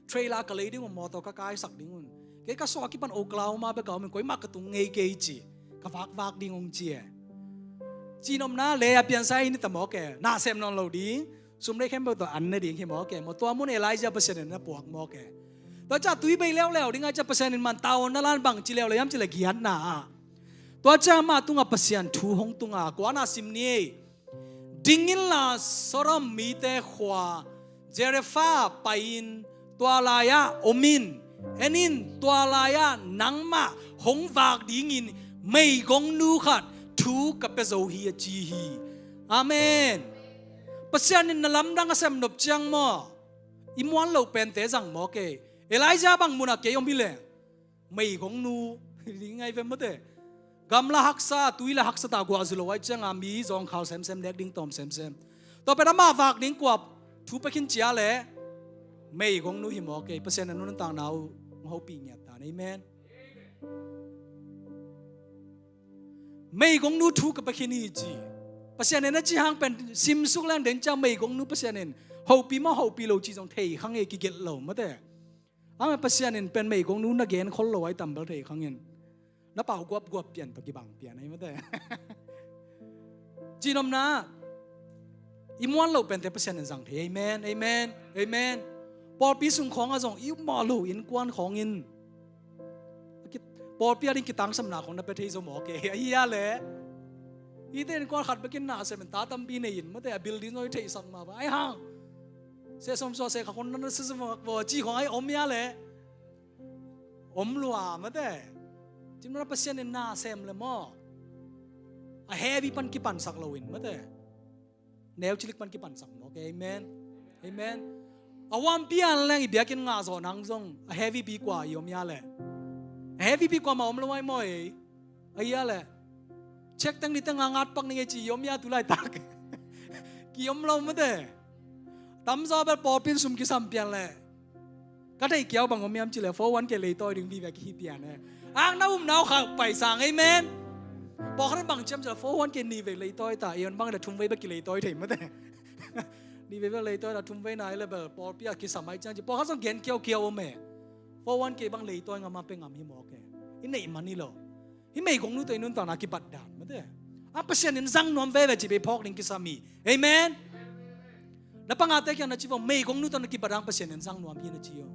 Trailer ka lei ding un, motor ka kaisak ding un. Kei ka suak kipan Oklahoma bek a om in koimah ka tung ngei kei ci. Ka vakvak ding ung ci e. Cihnopna leia piansa i ni ta maw ke. Na sem nawn lo ding. Sum lei khempeuh tawh an ne ding hi maw ke. Maw tua mun Elijah Pasian in na puak maw ke. Tua ciang tui bei leuleu ding a ciang Pasian in man tavuan na lan bang ci leuleu hiam ci le giatna ah. Tua ciang amah tungah Pasian thu hong tunga, kuana sim ni ei. Ding inla Sodom mite khua Zarephath pai-in tua lai-ah om in. En in, tua lai-ah nangmah hong vak dingin meigongnu khat thu ka pia zo hi a ci hi. Amen. Pasian in na lamdang a sem nop ciang maw. I muan lo pente zang maw kei. Elijah bang munah kei om hi leng. Meigongnu ding ngai ve mate. Gamla haksa, tuila haksa ta guah zu lo ai cianga mi zawngkhal semsem, nek ding tawm semsem. Tua pen amah vak ding kua thu pia khin cia le. Meigongnu hi mawk ei, Pasian in nuntakna uh hong hopih ngiat ta hen. Amen. Meigongnu thu ka pia khin hi ci. Pasian in a ci hang pen simsuk leng den ciang meigongnu Pasian in hopih maw hopih lo ci zong thei kha ngei, kigelh lo mate. Ama Pasian in pen meigongnu na gen khol lo ai tam bel thei kha ngei. Na pau guapguap pian tawh kibang pian ai mate. Cihnopna, i muan loh pente Pasian in zang thei. Amen, amen, amen. Pawlpi sung khawngah zong i upmawh loh innkuan khawngin pawlpi ading kitangsapna khawng na pia thei zo mawk ei. Ahi a leh hihte innkuan khat bekin na sem in ta tampi nei in mate, a building zong i theihsak mah bang ai hang. Seh sawm sua seh kha khawng na na seh sawm mawk baw ci khawng ai om hi a leh om lua mate. Cihnopna Pasian in na sem le maw a heavy pan kipansak lo in mate. Neu cilik pan kipansak mawk ei. Amen. Amen. A huampi an leng i biakinn ngah zawh nang zong a heavy pi kua i om hi a leh. A heavy pi kua mah om lo ai maw ei. Ahi a leh check teng ni teng a ngat pak ning ei ci i om hi a tu laitak. Ki om lo mate. Tamzaw bel pawlpi in sum kisam pian leh ka theih kiau bang om hiam cih leh four one K leitawi ding vive kihi pian e. Ang na upna uh khauh paisang. Amen. Pawlkhat in bang ci hiam cih leh four one K nih vei leitawi ta, i on bang le thum vei bek kileitawi thei mate. Nih vei bek leitawi ta, thum vei nai le bel pawlpi a kisam ai ciang ci. Pawlkhat zong gen kiaukiau om e. Four one K bang leitawi ngam a pe ngam hi mawk e. I neih man hi lo. Hih meigongnu tawh i nuntakna kibat dan mate. A Pasian in zang nuam veve ci bei phawk ding kisam hi. Amen. Na pangate kiang na ci vong, meigongnu tawh na kibat hang Pasian in zang nuam hi na ci aw.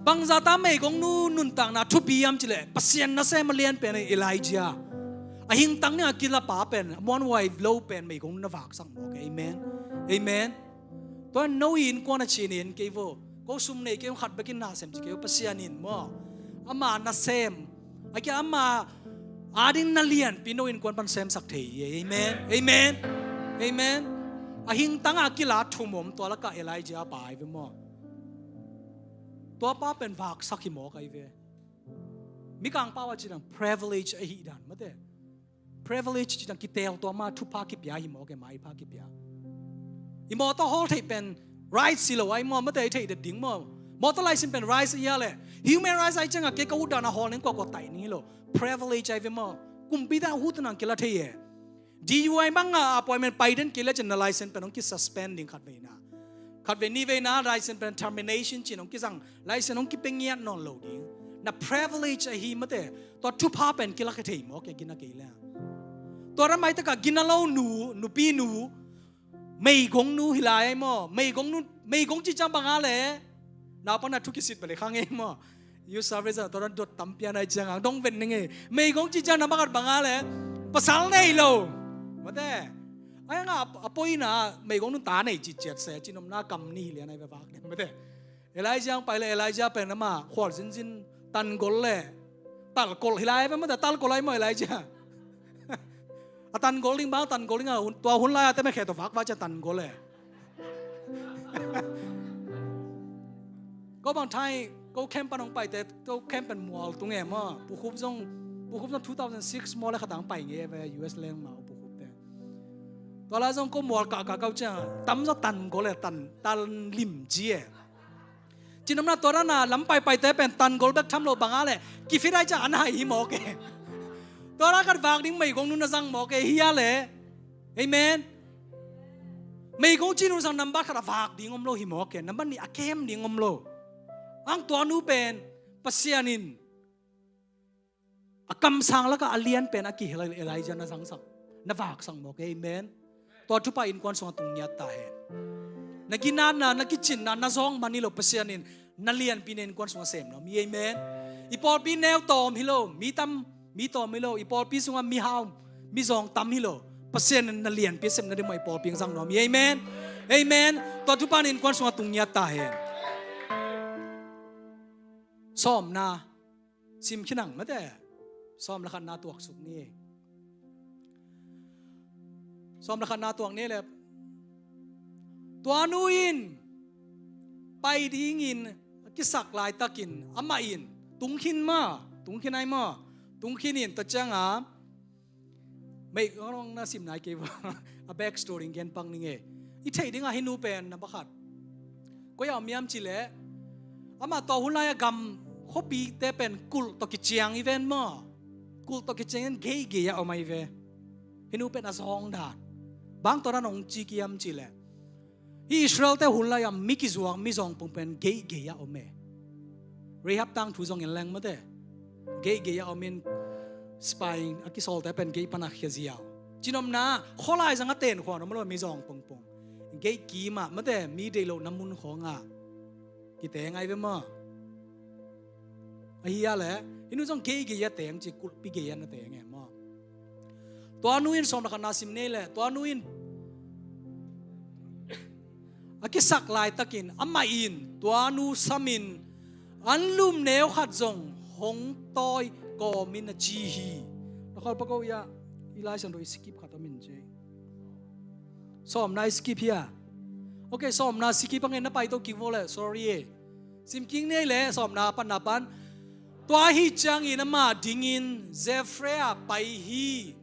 Bangzah ta meigongnu nuntakna thupi hiam cih leh Pasian nasem a lian pen Elijah. A hingtang ning a kila pa pen, a muanhuai lo pen meigongnu na vaksak mawk ei. Amen. Amen. Tua no innkuan a cih nen kei vo. Ko sum nei kei hong khat bekin na sem ci kei vo. Pasian in maw ama nasem, a kia ama ading na lianpi no innkuan pan semsak thei hi. Amen. Amen. Amen. A hingtang a kila thum om, tua lakah Elijah pa ai ve maw. Tua pa pen vaksak hi mawk ai ve. Mikang pau a ci dan privilege ahih dan mate. Privilege ci dan kiteel tua ma thupha kipia hi mawk e, maipha kipia. I mawtaw hawl theih pen right si lo ai maw, mate, i theih det ding maw. Mawtaw license pen right ahi a leh human right ai ciangah kei ka ut dan a hawl ning, kua kua taih ning hi lo. Privilege ai ve maw. Kumpite a ut nang kila thei e. D U I bangah appointment pai den kei le cian na license pen hong kisuspend ding khat veina. Khat vei ni veina license pen termination cin hong kizang, license hong kipia ngiat nawn lo ding. Na privilege ahi mate, tua thupha pen kilak thei maw, kei gina kei le. Tua ramai taka gina lo nu, nupi nu, meigong nu hi lai ai maw, meigong nu, meigong ci ciang banga le, naupang na thu kisit bale khang ei maw. Youth service ah tua dan dot tam pian ai ciang ang dong ven ning ei. Meigong ci ciang na makat banga le, pasal nei lo. Mate. Ai nga a poina meigong nu ta nei ci ciat se, cinomna kam ni hi lian ai ve vak ding. Mate. Elijah ang pai le, Elijah pen ama khual zinzin tan gol le. Tal kol hi lai ai ve mate, tal kol ai maw Elijah. A tan gol ding bang, tan gol ding a hun, tua hun lai a te me khe to vak vak ciang tan gol le. Ko bang thai, ko camp pan hong paite, ko camp pan mual tung e maw. Pukhup zong, Pukhup zong two thousand six maw le khatang pai nge ve, U S leng ma Pukhup te. Tua la zong ko mual kah kah kau cia, tam zong tan gol e, tan, tan lim ci e. Cinomna tua dana lam paipaite pen tan gol bek tham lo banga le, kifit ai cia an hai hi mawk e. Tua la khat vak ding meigong nu na zang mawk e, hi a le. Amen. Meigong ci nu sang nambat khat a vak ding om lo hi mawk e, nambat nih a kem ding om lo. Ang tua nu pen Pasian in a kamsang lakah a lian pen a kihel Elijah na zangsak, na vaksak mawk e. Amen. Tua thupha innkuan sungah tung ngiat ta hen. Na ginatna, na kicinna, na zawng man hi lo, Pasian in na lianpi na innkuan sungah sem nuam hi. Amen. I pawlpi neu tawm hi lo, mi tam, mi tawm hi lo, i pawlpi sungah mi hau, mi zawng tam hi lo. Pasian in na lianpi a sem na ding mah i pawlpi zang nuam hi. Amen. Amen. Tua thupha na innkuan sungah tung ngiat ta hen. Sawmna. Sim khin ang mate. Sawm le khatna tuaksuk ni. Sawm le khatna tuak ni le. Tua nu in pai dingin a kisak laitakin amah in tung khin ma, tung khin ai maw. Tung khin in tua cianga meigong na sim nai kei va. A back story gen pak ning e. I theih dingah hih nu pen na pakhat Koi-ah om hiam cih leh, amah tua hun lai-ah gam khuapite pen kulh tawh kiciang hi ven maw. Kulh tawh kiciang in geigei-ah om ahi ve. Hih nu pen a zawng dan. Bang tua dan hong ci hiam cih leh, hih Israel-te hun lai-ah mi kizuak mizawngpung pen geigei-ah om e. Rahab tangthu zong en leng mate. Geigei-ah om in, spy a kisawlte pen gei pan a khia ziau. Cinopna, khualai zang a ten khua-ah om lo, mizawngpung pung. Gei kim ah mate, mi deih lohna mun khawngah kiteng ahi ve maw. Ahi a leh, hih nu zong geigei-ah teng ci, kulhpi gei-ah na teng e maw. Tua nu in sawm le khatna sim ni leh, tua nu in a kisak laitakin amah in tua nu samin anlum neu khat zong hong tawi kawmin a ci hi. Na khawl pak o ia, i Lai Siangtho i skip khat om in ci. Sawmna i skip hia. Ok, sawmna skip a ngen na pai to kik vo leh, sorry e. Sim kik ni leh, sawmna panna pan. Tua ahih ciangin amah dingin Zarephath ah pai hi.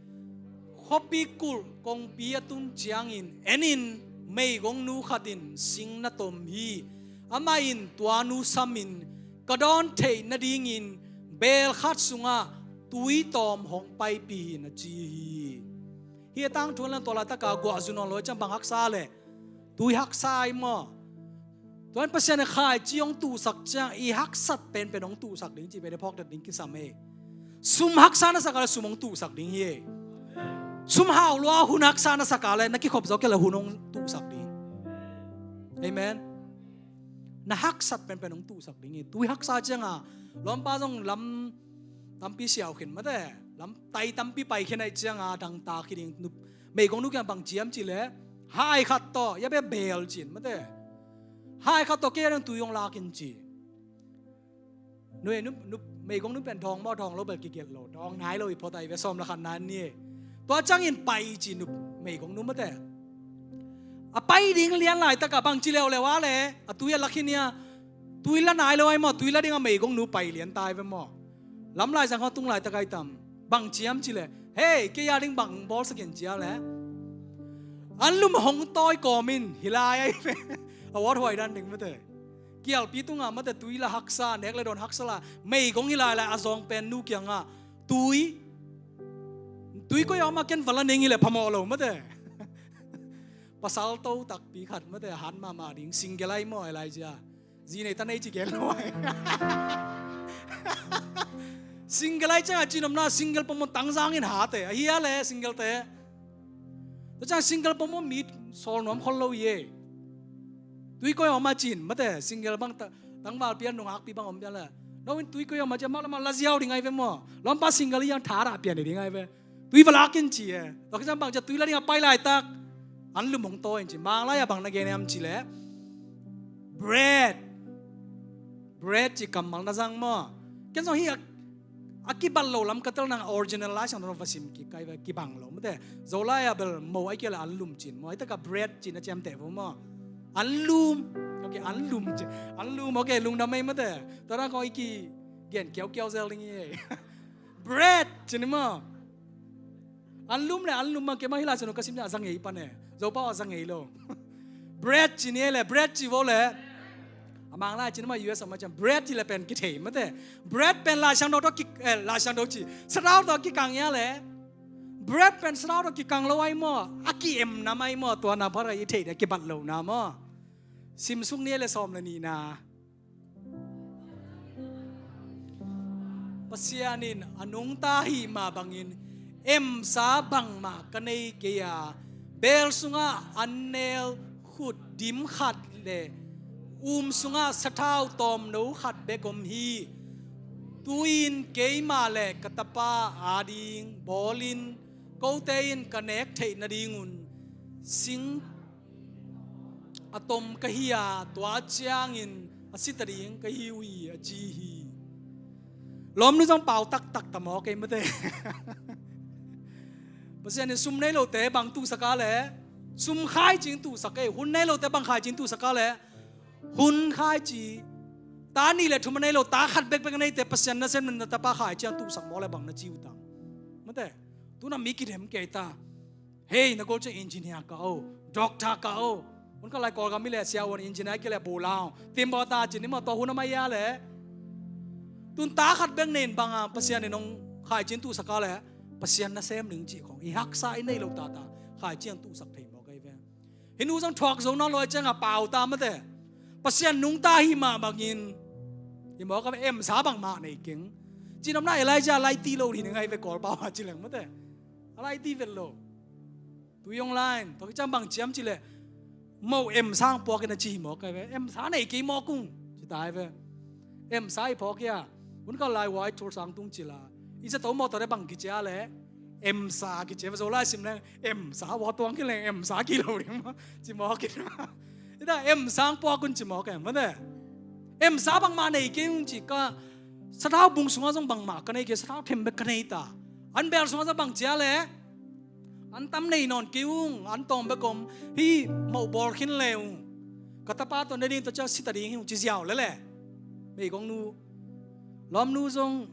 Khuapi kulh kongpi a tun ciangin en in, meigongnu khat in sing na tom hi. Amah in tua nu samin ka dawn theih nadingin beel khat sungah tui tawm hong paipih in a ci hi. Hih a tangthu a lang tua laitaka guah zu nawn lo ciang bang haksa leh, tui haksa hi maw. Tua in Pasian in khaici hong tuhsak ciang i haksat penpen hong tuhsak ding cih pen i phawktat ding kisam e. Sum haksa na sak a leh sum hong tuhsak ding hi e. Sum hau lua hun haksa na sak a leh na kikhop zaw kei leh hun hong tuhsak ding. Amen. Na haksat penpen hong tuhsak ding hi. Tui haksa cianga lawmpa zong lam tampi siau khin mate, lam tai tampi pai khin ahih cianga dangtak hi ding. Meigongnu kiang bang ci hiam cih leh, hai khat tawh ia bia beel cin mate. Hai khat tawh kei a ding tui hong lak in ci. Nu e, nu, nu, meigongnu pen dawng maw, dawng lo bel kigelh lo, dawng nai lo i phot ahi ve, sawm le khatna ni e. Tua ciangin pai ci, nu, meigongnu mate. A pai ding lian laitakah bang ci leuleu a leh a tui a lak hi nia. Tui la nai lo ahi maw, tui la dingah meigongnu pai lian ta ahi ve maw. Lamlai zang hong tung laitak ahi tam. Bang ci hiam cih leh, hei, kei a ding bang bawlsak in ci a leh, anlum hong tawi kawmin hi lai ahi ve. A wawthuai dan ding mate. Kialpi tungah mate tui la haksa, nek le dawn haksa la, meigong hi lai lai a zawng pen nu kiangah tui, tui koi-ah om a, ken va la ning hi leh phamawh lo mate. Pasal to takpi khat mate, hat mahmah ding, single ahi maw, Elijah. Zi nei ta nei ci gen lo ahi. Single ahi ciangah cinopna, single pawmawh tangzang in hat e, ahi a leh single te. Tua ciang single pawmawh mi sawl nuam khol lo hi e. Tui koi-ah om a cin mate, single bang ta-, tangvalpi a nungakpi bang om pian leh, no in tui koi-ah om a cin, mah lamah la ziau ding ahi ve maw. Lawmpa single i yang thadah pian ding ahi ve. Tui va lak in ci e. Tua khit ciang bang ci, tui la dingah pai laitak anlum hong tawi in ci. Manglai-ah bang na gen hiam cih leh, bread. Bread ci kammal na zang maw. Ken zong hih a, a kibat lo lam ka tel nang, original Lai Siangtho va sim kik ka hi ve, kibang lo mate. Zolai-ah bel mo ahi kei leh anlum cin maw. Hih takah bread cin a ciamteh vo maw. Anlum. Ok, anlum cin. Anlum, ok, lungdam ei mate. Tua dan kong i kigen kiaukiau zel ding hi e. Bread cin maw. Anlum le anlum mah, keimah hih Lai Siangtho ka sim ciang a za ngei pan e. Zopau a za ngei lo. Bread ci ni e leh, bread ci vo leh. A Manglai ci ni mah, U S a mah ciang bread ci leh pen kithei mate. Bread pen Lai Siangtho tawh ki, eh, Lai Siangtho ci, sathau tawh kikang hi a leh. Bread pen sathau tawh kikang lo ahi maw. A ki-emna mah ahi maw, tua na phat a i theih ding a kibat lohna maw. Simsuk ni e leh, sawm le nihna. Pasian in a nungta ahih mah bangin emsa bangmah ka nei kei a, beel sungah annel khut dim khat le um sungah sathau tawmno khat bek om hi. Tu-in keimah le ka tapa ading bawlin kote in ka nek theih nadingun sing a tom ka hi a, tua ciangin a si ta ding ka hi uh hi, a ci hi. Lawmnu zong pau taktak ta maw kei mate. Pasian in sum nei lote bang tuhsak a leh, sum khaici in tuhsak e. Hun nei lote bang khaici in tuhsak a leh, hun khaici. Ta nih le thum a nei lo, ta khat bekbek a neite Pasian nasem na tapa khaici in tuhsak maw leh bang na ci uh tam. Mate, tu-in a mi kidem kei ta. Hei, na goal ciang engineer ka o, doctor ka o. Hun khat lai Kawlgam i leh siavuan, engineer ki leh bulau, timbaw ta cin i maw, tua hun a mai a leh. Tun ta khat bek nei in bang a Pasian in hong khaici in tuhsak a leh, Pasian nasem ning cih khong i haksa i neih loh tata khaici in tuhsak thei mawk ahi ve. Hih nu zong thuak zo nawn lo a ciang a pau ta mate. Pasian nungta hi mah bangin hi mawk a, emsa bangmah nei keng. Cinopna Elijah a laiti lo ding ahi ve, Kawl pau a ci leng mate. A laiti vet lo. Tui hong la in, tua kiciang bang ciam ci leh, moh emsa puak in a ci hi mawk ahi ve. Emsa nei kei mawk ung ci ta ahi ve. Emsa i phawk hia? Hun khat lai Whitehall sang tung ci la, i zato mawh tawh de bang kici a leh, emsa kici a ve. Zolai sim leng emsa, wa tuang khin leng emsa ki lo ding maw, ci mawk in. I ta emsa puak un ci mawk em mate. Emsa bangmah nei kei ung ci ka, sathau bung sungah zong bangmah ka nei kei, sathau them bek ka nei ta. An bel sungah zong bang ci a leh, an tam nei nawn kei ung, an tawm bek om. Hih moh bawl khin le ung, ka tapa tawh ne ding, tua ciang si ta ding hi ung ci ziau lele. Meigong nu, lawmnu zong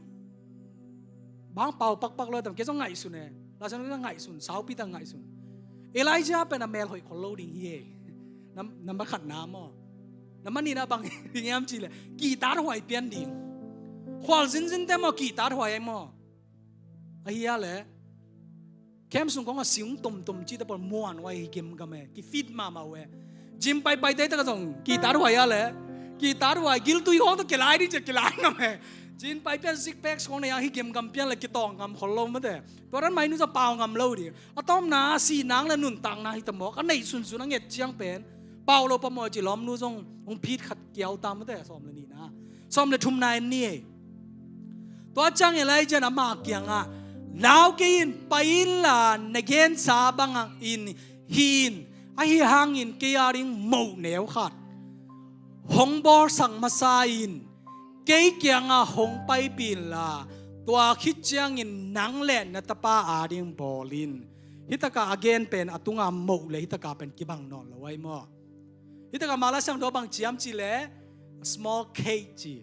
bang pau pakpak lo tam, kei zong ngaihsun e. Lasan ngaihsun, saupi ta ngaihsun. Elijah pen a mel hoih khol lo ding hi e. Nam, nambat khatna maw. Nambat nihna bang ding hiam ci leh, guitar huai pian ding. Khual zinzin te maw, guitar huai ai maw. Ahi a leh, camp sung kong a sing tomtom ci ta pawl muan huai hi gemgam e, ki fit mahmah uh e. Gym paipai te tak a zong guitar huai a leh, guitar huai giltui khong tawh kilai ding ci a kilai ngam e. Gym pai pian six pack khong nei a hi gemgam pian leh kitawng ngam khol lo mate. Tua dan mai nu zong pau ngam lo ding. A tawpna, si nang le nuntakna hi ta mawk, a neih sunsun a nget ciang pen pau lo pah maw ci, lawmnu zong hong phit khat kiau ta mate, sawm le nihna. Sawm le thumna en ni ei. Tua ciang Elijah in ama kiangah, lau kei in, pai inla na gensa bangin hi in, ahi hangin kei a ding moh neu khat hong bawlsak masa in, kei kiangah hong paipi inla, tua khit ciangin nang le na tapa a ding bawl in. Hih takah a gen pen a tunga moh le hih takah pen kibang nawn lo ai maw. Hih takah Mara siangtho bang ciam ci leh, small cake ci.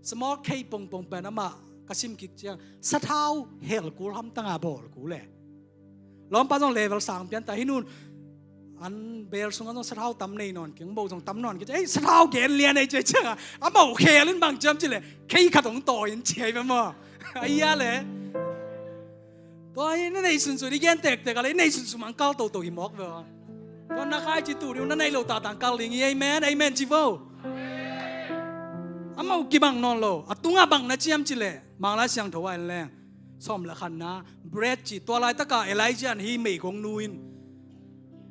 Small cake pongpong pen amah ka sim kik ciang sathau hel kul hamtang a bawl kul e. Lawmpa zong level sang pian ta, hih nun an bel sungah zong sathau tam nei nawn keng, moh zong tam nawn keng. Ei, sathau gen lian ei ci ciang a, a moh khel in bang ciam ci leh, cake khat hong tawi in ci ai ve maw. Ahi a leh. Tua hi na nei sunsun, i gen tektek a leh i nei sunsun mah kal toto hi mawk ve. Tua na khaici tu ding, na nei lo tata kal ding hi, amen, amen ci vo. A moh kibang nawn lo, a tungah bang na ciam ci leh, Mara siangtho ah en leng. Sawm le khatna, bread ci, tua laitakah Elijah in hih meigong nu in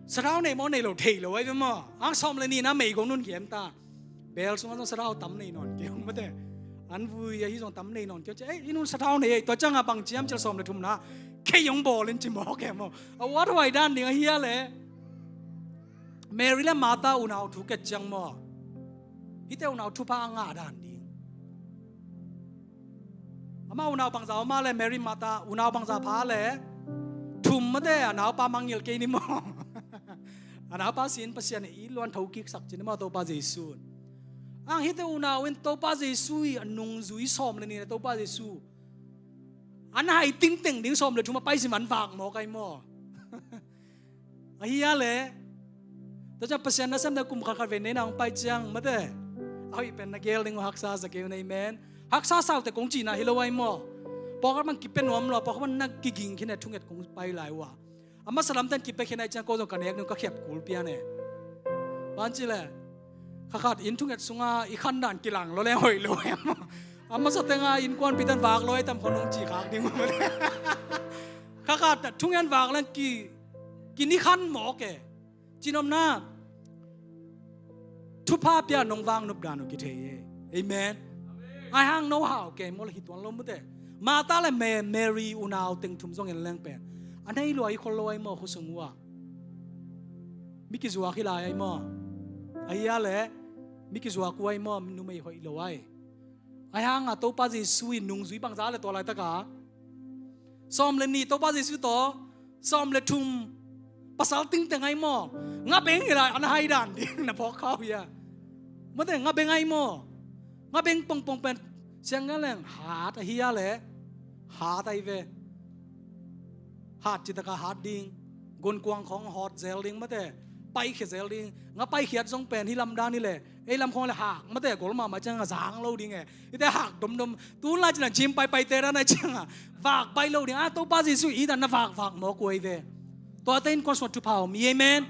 sathau nei maw nei lo thei lo ai ve maw. Ang sawm le nihna meigong nun gen ta. Bel sungah zong sathau tam nei nawn kei ung mate. An vui ahi zong tam nei nawn kei ung ci. Ei, i nun sathau nei ei, tua ciangah bang ciam ci leh, sawm le thumna, cake hong bawl in ci mawk e maw. A wat huai dan ding ahi a leh. Mary le Martha unau thuk et ciang maw, hihte unau thupha a ngah dan ding. Amah unau bangza om a leh, Mary, Martha unau bangza pha leh, thum mate, a naupa mangngilh kei ni maw. A naupa sin Pasian in it lo, an thokiksak ci ni maw Topa Jesu. Ang hihte unau in Topa Jesu i a nungzui, sawm le nihna Topa Jesu an hai tingteng ding sawm le thum a pai sim an vak mawk ai maw. Ahi a leh. Tua ciang Pasian nasem na kum khat khat vei nei na hong pai ciang mate, a hoih pen na gel ding uh haksa sa kei un, amen. Haksa sa uh teh kong cihna hi lo ai maw. Pawlkhat bang kipia nuam lo, pawlkhat bang na kiging khin e, thunget kong pai lai uh a. A masa lamte in kipia khin ai ciang ko zong ka nek ding uh, ka khiap kul pian e. Bang ci leh, kha khat inn thunget sungah i khan dan kilang lo leng hoih lo em. A masa tengah innkuanpihte in vak lo ai tam khon hong ci khak ding uh. Kha khat thungen vak leng ki, kini khan mawk e. Cinopna, thupha pia nong vak nop dan uh kithei e. Amen. Ai hang no hau kei maw leh hi tuan lo mate. Martha le Ma-, Mary unau teng thum zong en leng pen a nei lua hi khol lo ai maw, khuasung uh a. Mi kizuak hi lai ai maw. Ahi a leh, mi kizuak uh ai maw, numei hoih lo ai. Ai hang a Topa Jesu i nungzui bangza leh tua laitakah. Sawm le nih Topa Jesu tawh, sawm le thum pasal tingteng ai maw. Nga beng hi lai, an hai dan ding na phawk khau hia. Mate, nga beng ai maw. Nga beng pongpong pen siang nga leng hat ahi a leh. Hat ai ve. Hat citakah hat ding. Gunkuang khong hot zel ding mate. paikhia zel ding. Nga paikhiat zong pen hih lam dan hi leh, ei lam khawng leh hak mate, gol mahmah ciang a zang lo ding e. Hihte hak domdom. Tun lai cih dan gym paipaite dan a ciang a vak baih lo ding. A, Topa Jesuh i dan na vakvak mawk uh ahi ve. Tuate in kuan suan thupha om hi. Amen.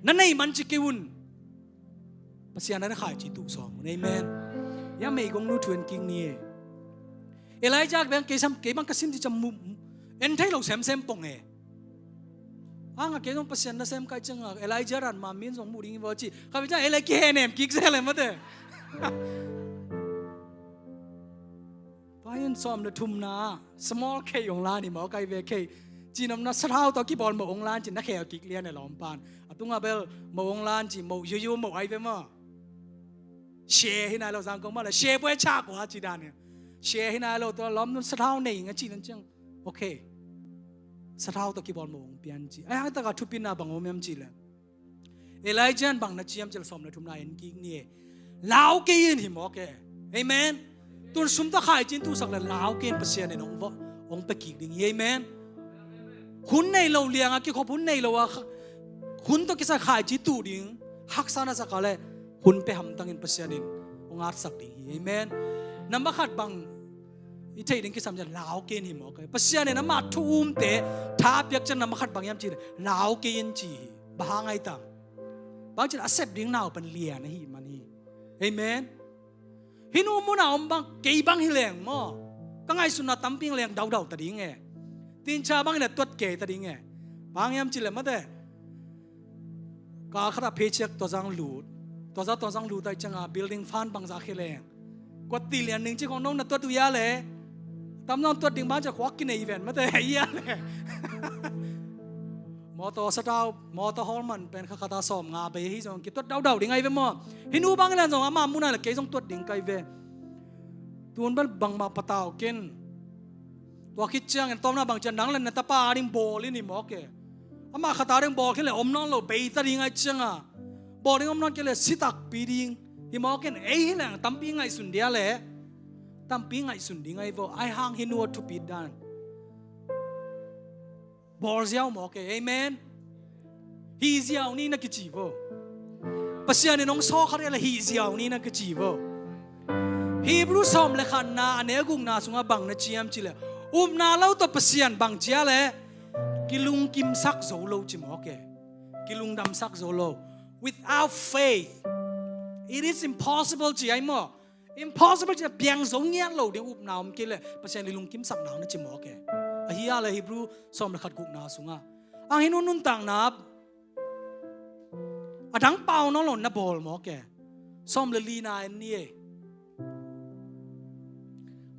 Na nei man ci kei un. Pasian na khaici tuh sawm un. Amen. Hia meigongnu thu en kik ni e. Elijah bang kei sam, kei bang ka sim ci ciang mu, en thei lo semsem pong e. Ang a kei zong Pasian nasem kai ciang a Elijah dan mah min zong mu ding hi vaw ci. Kha pi ciang Elijah kihenem kik zel e mate. Tua hi in sawm le thumna small cake ong lan hi maw, kai ve cake. Cinopna sathau tawh kibawl moh ong lan ci na khel kik lian e lawm pan. A tungah bel moh ong lan ci, moh yuyu moh ai ve maw. Share hi nai lo, Zangkong mah le share buai chak uh a ci dan hi. Share hi nai lo, tua lawm nun sathau nei nga ci nan ciang. Okay. Sathau tawh kibawl moh ong pian ci. Ai hang taka thupina bang om hiam ci le. Elijah in bang na ci hiam ci le sawm le thumna en kik ni e. Lau kei in hi mawk e. Amen. Tun sum tawh khaici in tuhsak le lau kei in Pasian in ong va, ong pia kik ding hi. Amen. Hun nei lo liang a kikhop, hun nei lo a kha-, hun tawh kisai khaici tuh ding haksa na sak a le hun pia hamtang in Pasian in ong atsak ding hi. Amen. Nambat khat bang i theih ding kisam ciang lau kei in hi mawk e. Pasian in amah thu umte tha a piak ciang nambat khat bang hiam ci le lau kei in ci hi. Bang hang ai tam? Bang ci le a sep ding nau pan lian ahih man hi. Amen. Hih nu mun a om bang, kei bang hi leng maw, ka ngaihsutna tampi leng daudau ta ding e. Tincha bang hi le tuat kei ta ding e. Bang hiam ci le mate. Kal khat a paycheck tua zang lut. Tua zah tua zang lut ai ciang a building fund bangzah khia leng. Kuat ti lian ning ci khong nong na tuat uh hia le. Tam nong tuat ding bang ci khuak kinei ven mate hia le. Mawtaw sathau, mawtaw hawl man pen kha khat a sawm nga bei hi zong kituat daudau ding ai ve maw. Hih nu bang hi leng zong ama mun a le kei zong tuat ding kai ve. Tun bel bangmah patau ken. Tua khit ciangin tawmna bang ciang nang le na tapa a ding bawl in hi mawk e. Amah khat a ding bawl khin le om nawn lo bei ta ding ai ciang a. Bawl ding om nawn kei le si takpi ding. Hi mawk in ei hi leng tampi ngaihsun dia le. Tampi ngaihsun ding ai vaw. Ai hang hih nu a thupit dan. Bawl ziau mawk e. Amen. Hih ziau ni na kici vaw. Pasian in hong sawlkhat e le hih ziau ni na kici vaw. Hebrew sawm le khatna a neu gukna sungah bang na ci hiam ci le. Upna lo tawh Pasian bang ci a le. Kilungkimsak zo lo ci mawk e. Kilungdamsak zo lo. Without faith, it is impossible ci ai maw. Impossible ci a piang zo ngiat lo ding upna om kei le Pasian i lungkimsak nang na ci mawk e. Ahi a le Hebrew sawm le khat gukna sungah. Ang hi nu nuntakna a dang pau nawn lo na bawl mawk e. Sawm le lina en ni e.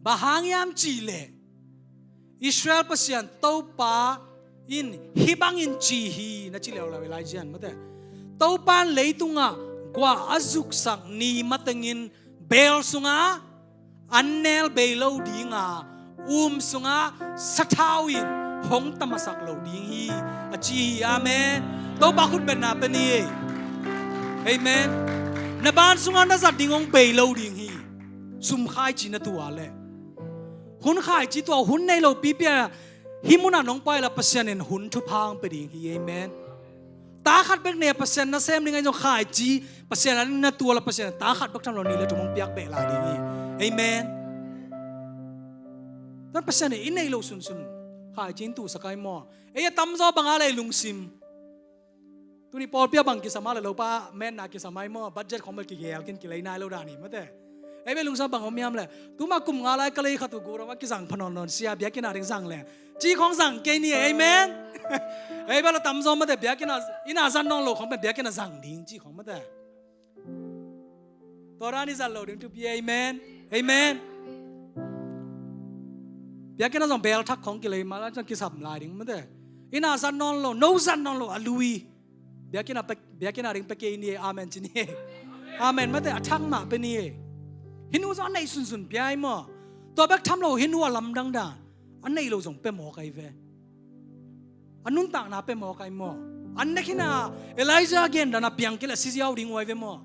Bang hang hiam ci le. Israel Pasian Topa in hih bangin ci hi na ci leuleu Elijah in mate. Topa in leitungah guah a zuksak ni matengin beel sungah an nel bei lo dinga um sungah sathau in hong tamasak lo ding hi a ci hi. Amen. Topa khutbetna pe ni. Amen. Na ban sungah na zat ding hong bei lo ding hi. Sum khaici na tua le hun khaici tua hun nei lo pipia hih munah nong pai la Pasian in hun thupha hong pe ding hi. Amen. Ta khat bek nei a Pasian nasem ding a i zong khaici Pasian a na tua la Pasian ta khat bek tham lo ni le thum hong piak beh lai ding hi. Amen. Tan Pasian in i nei lo sunsun khaici in tuhsak ai maw. Ei a tamzaw bang a lei lungsim. Tuni pawlpi a bang kisam a le lopa menna kisam ai maw, budget khong bel kigel kin kilei nai lo dan hi mate. Ei bel lungsa bang om hiam le. Tuma kum nga lai ka lei khat uh gura ma kizang pha nawn nawn sia biakinn a ding zang le. Ci khong zang kei ni, amen. Ei bel a tamzaw mate biakinn a, inn a zat nawn lo khong bel biakinn a zang ding ci khong mate. Tua dan i zat lo ding thupi, amen. Amen. Biakinn a zong bel thak khong kilei ma la zong kisam lai ding mate. Inn a zat nawn lo, no zat nawn lo a lui. Biakinn a pe, biakinn a ding pe kei ni, amen ci ni. Amen mate a thak mah pe ni. Hih nu zong a nei sunsun pia ai maw. Tua bek tham lo hih nu a lamdang dan. A nei lo zong pe mawk ai ve. A nuntakna pe mawk ai maw. An nek hina Elijah gen dan a piang kei le a si ziau ding uh ai ve maw.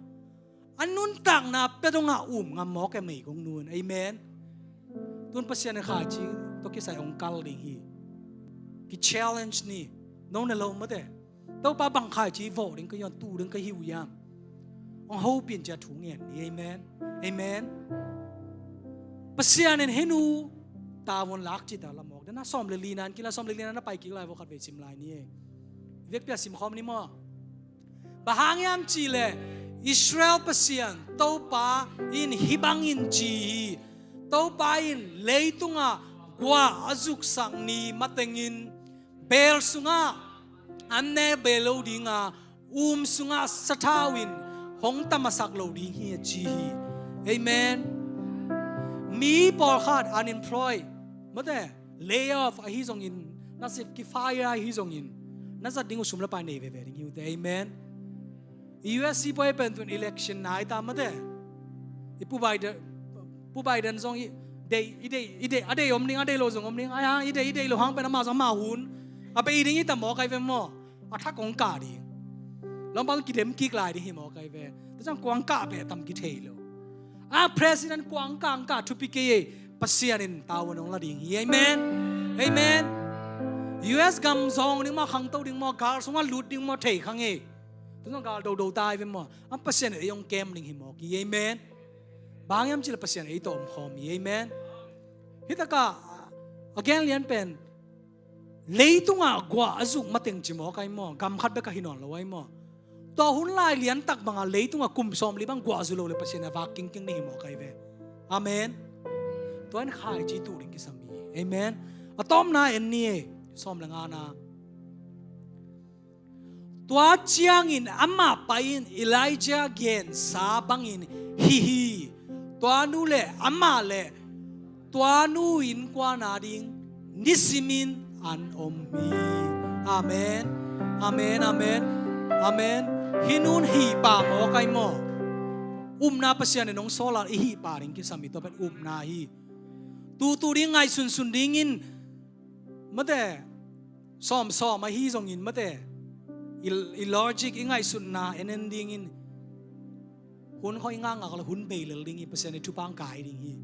A nuntakna pe dongah um ngam mawk e meigong nun. Amen. Tun Pasian in khaici tawh kisai hong kal ding hi. Ki challenge ni. Nong ne lo mate. Topa bang khaici vawh ding ka hi uh hiam, tu ding ka hi uh hiam? Hong hopih in ci-a thu ngen ni. Amen. Amen. Pasian in hih nu tavuan lak cih tak lamawk dena sawm le lina in kila, sawm le lina na pai kik lai vawh khatvei sim lai ni. Vekpi-a simkhawm ni maw? Bang hang hiam cihleh Israel Pasian Topa in hih bangin ci hi. Topa in leitungah guah a zuksak ni matengin beel sungah an ne bei lo dinga, um sungah sathau in hong tamasak lo ding hi a ci hi. Amen. Mi pawlkhat unemployed, mate, lay off ahi zongin, na zat ki fire ahi zongin, na zat ding uh sum le pai nei veve ding hi uh te. Amen. U S i poi pen tun election nai ta mate. I Pu Biden, Pu Biden zong i dei, i dei, i dei, a dei om ding, a dei lo zong om ding. Ai ha, i dei, i dei lo hang pen ama zong ama hun. A bei ding i ta mawk ai ve maw? A thak hong kah ding. Lawmpa zong kidem kik lai ding hi mawk ai ve. Tua ciang kuang kah beh tam kithei lo. A president kuang kah, kah thupi kei ei. Pasian in tavuan hong la ding hi. Amen. Amen. U S gam zawng ding maw, khangto ding maw, gal sungah lut ding maw, thei kha ngei. Tua zong gal dodo ta ai ve maw? Am Pasian in ei hong kem ding hi mawk hi. Amen. Bang hiam cihleh Pasian ei tawh om khawm hi. Amen. Hih takah a gen lian pen leitungah guah a zuk mateng ci mawk ai maw? Gam khat bek a hi nawn lo ai maw? Tua hun lai lian tak bangah leitungah kum sawmli bang guah zu lo le Pasian a vak kingking ding hi mawk ai ve. Amen. Tua in khaici tuh ding kisam hi. Amen. A tawpna en ni ei. Sawm le ngana. Tua ciangin amah pai-in Elijah gensa bangin hih hi. Tua nu le amah le tua nu innkuan ading nisimin an om hi. Amen. Amen. Amen. Amen. Hih nun hih pah mawk ai maw? Upna Pasian in hong sawl a i hih pah ding kisam hi. Tua pen upna hi. Tutu ding ngaihsunsun dingin mate, sawmsawm ahi zongin mate, i, i logic, i ngaihsutna en en dingin hun khawng i ngakngak le hun bei lel ding hi. Pasian i thupha hong kai ding hi.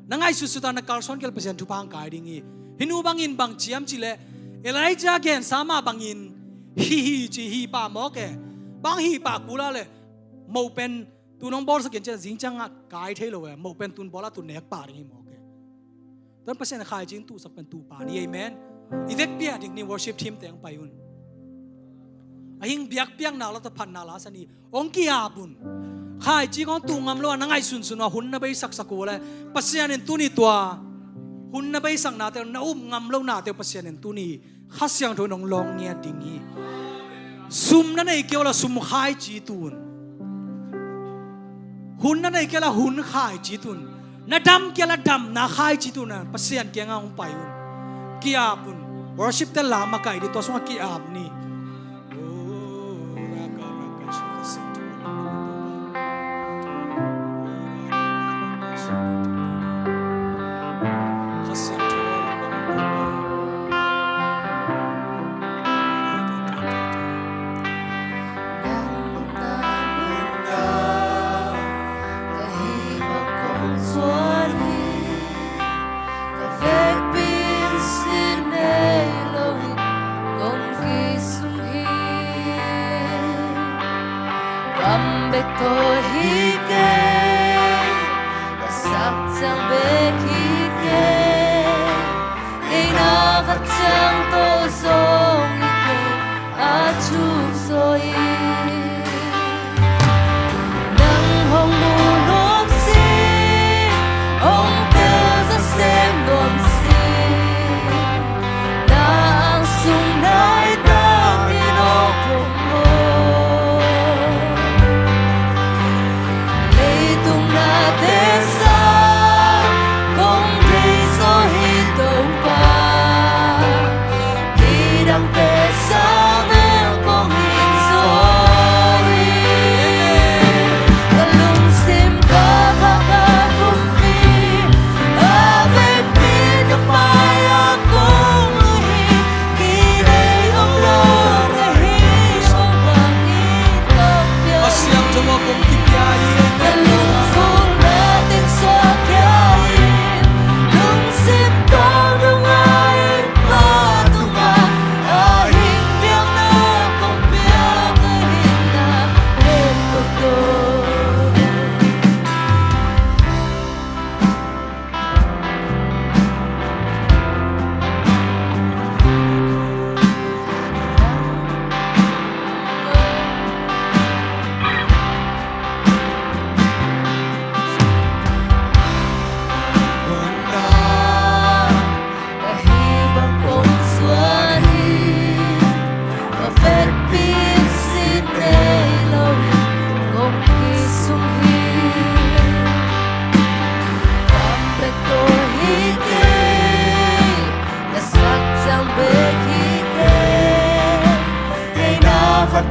Na ngaihsutsut a na kalsuan kei le Pasian thupha hong kai ding hi. Hih nu bangin bang ci hiam cihleh Elijah gensa mah bangin hih hi ci, hih pah mawk e. Bang hih pah kul a le moh pen tun hong bawlsak in ciang zing ciangah kai thei lo e. Moh pen tun bawl a tun nek pah ding hi mawk e. Tua in Pasian khaici in tuhsak pen tuh pah ni. Amen. I vekpi-a dik ni, worship team teng pai un. A hing biakpiakna la, tua phatna la sa ni. Hong ki-ap un. Khaici kong tuh ngam lo a na ngaihsunsun a hun na beisaksak uh le Pasian in tuni tua hun na beisaknate, na up ngam lonate uh Pasian in tuni Kha Siangtho in hong lawng ngiat ding hi. Sum na nei kei uh la sum khaici tuh un. Hun na nei kei uh la hun khaici tuh un. Na dam kei uh la damna khaici tuh un. Pasian kiangah hong pai un. Ki-ap un. Worship te la makaih dih, tua sungah ki-ap ni.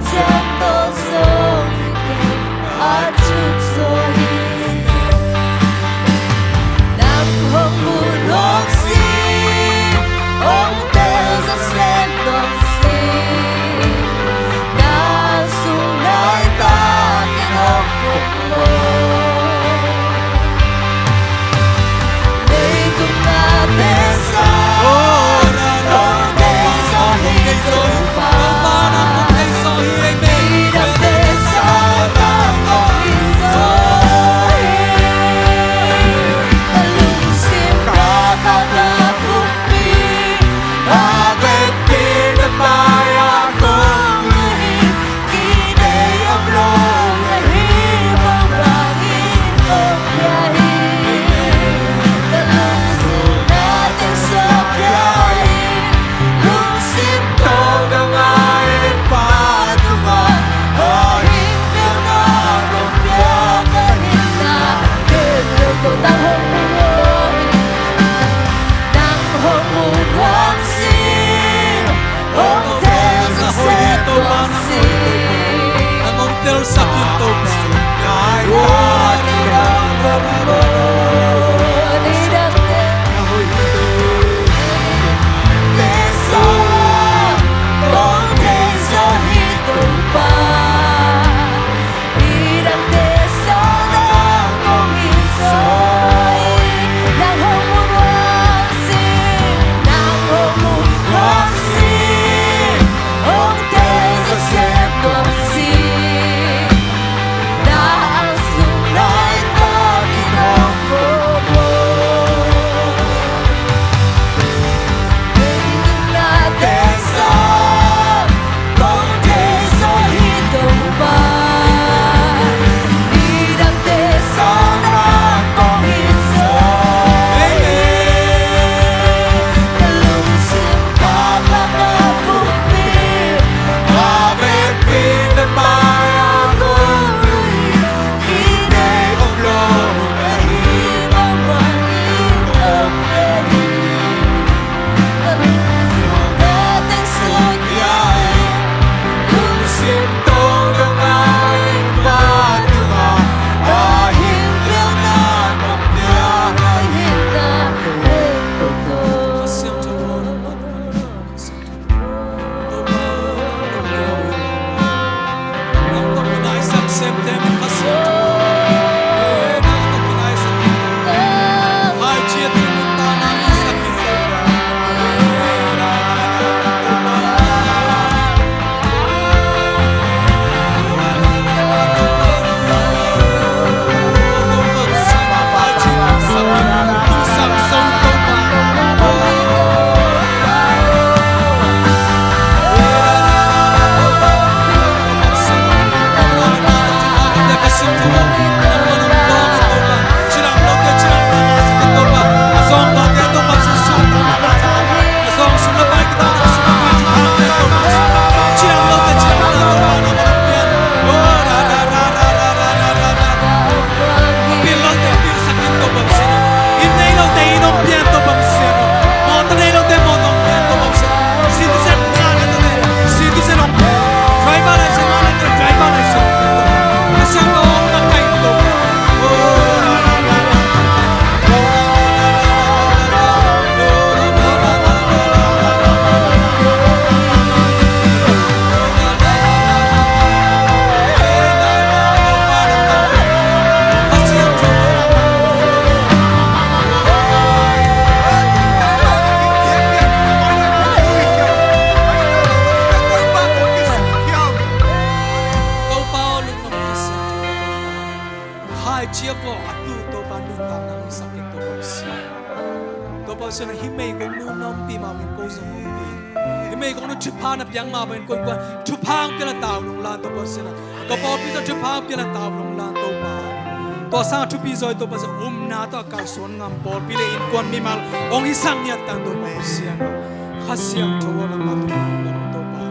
Ciang tawh zong hi kei a thuk zaw hi. Nang hong mu nuam sing, hong tel zaw sep nuam sing. Na sung nai takin hong puk maw. Hong tel sak in Topa. Khaici a vawh a tu Topa nuntakna hong sak in Topa Pasian. Topa Pasian, hih meigong nu na ompih mah bangin ko zong hong ompih. Hih meigong nu thupha na piak mah bangin ko in kuan thupha hong pia la tau nong lan Topa Pasian. Ka pawlpi tawh thupha hong pia la tau nong lan Topa. Tua sangin a thupi zaw hi Topa Pasian, upna tawh a kalsuan ngam pawlpi le innkuan mimal hong hisak ngiat tan Topa Pasian. Kha Siangtho aw, nangmah tungah lungdam Topa.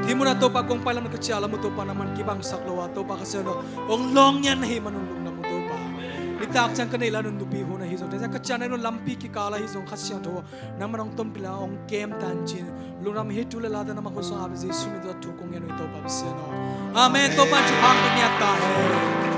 Hih munah Topa kong pai lam le ka ciah lam uh Topa nangman kibangsak lo a Topa Kha Siangtho hong lawng ngiat na hih man un lungdam uh Topa. Nitak ciang ka neih lai un nupi hun ahi zong, tua ciang ka ciah nai un lampi kikal ahi zong, Kha Siangtho nangman hong tonpih lai, hong kem ta in ci-in, lungdam hi. Tu le la tawh nangma khut sung ah Jesu min tawh thu kong ngen uh hi, Topa Pasian aw. Amen. Topa in thupha hong pia ta hen.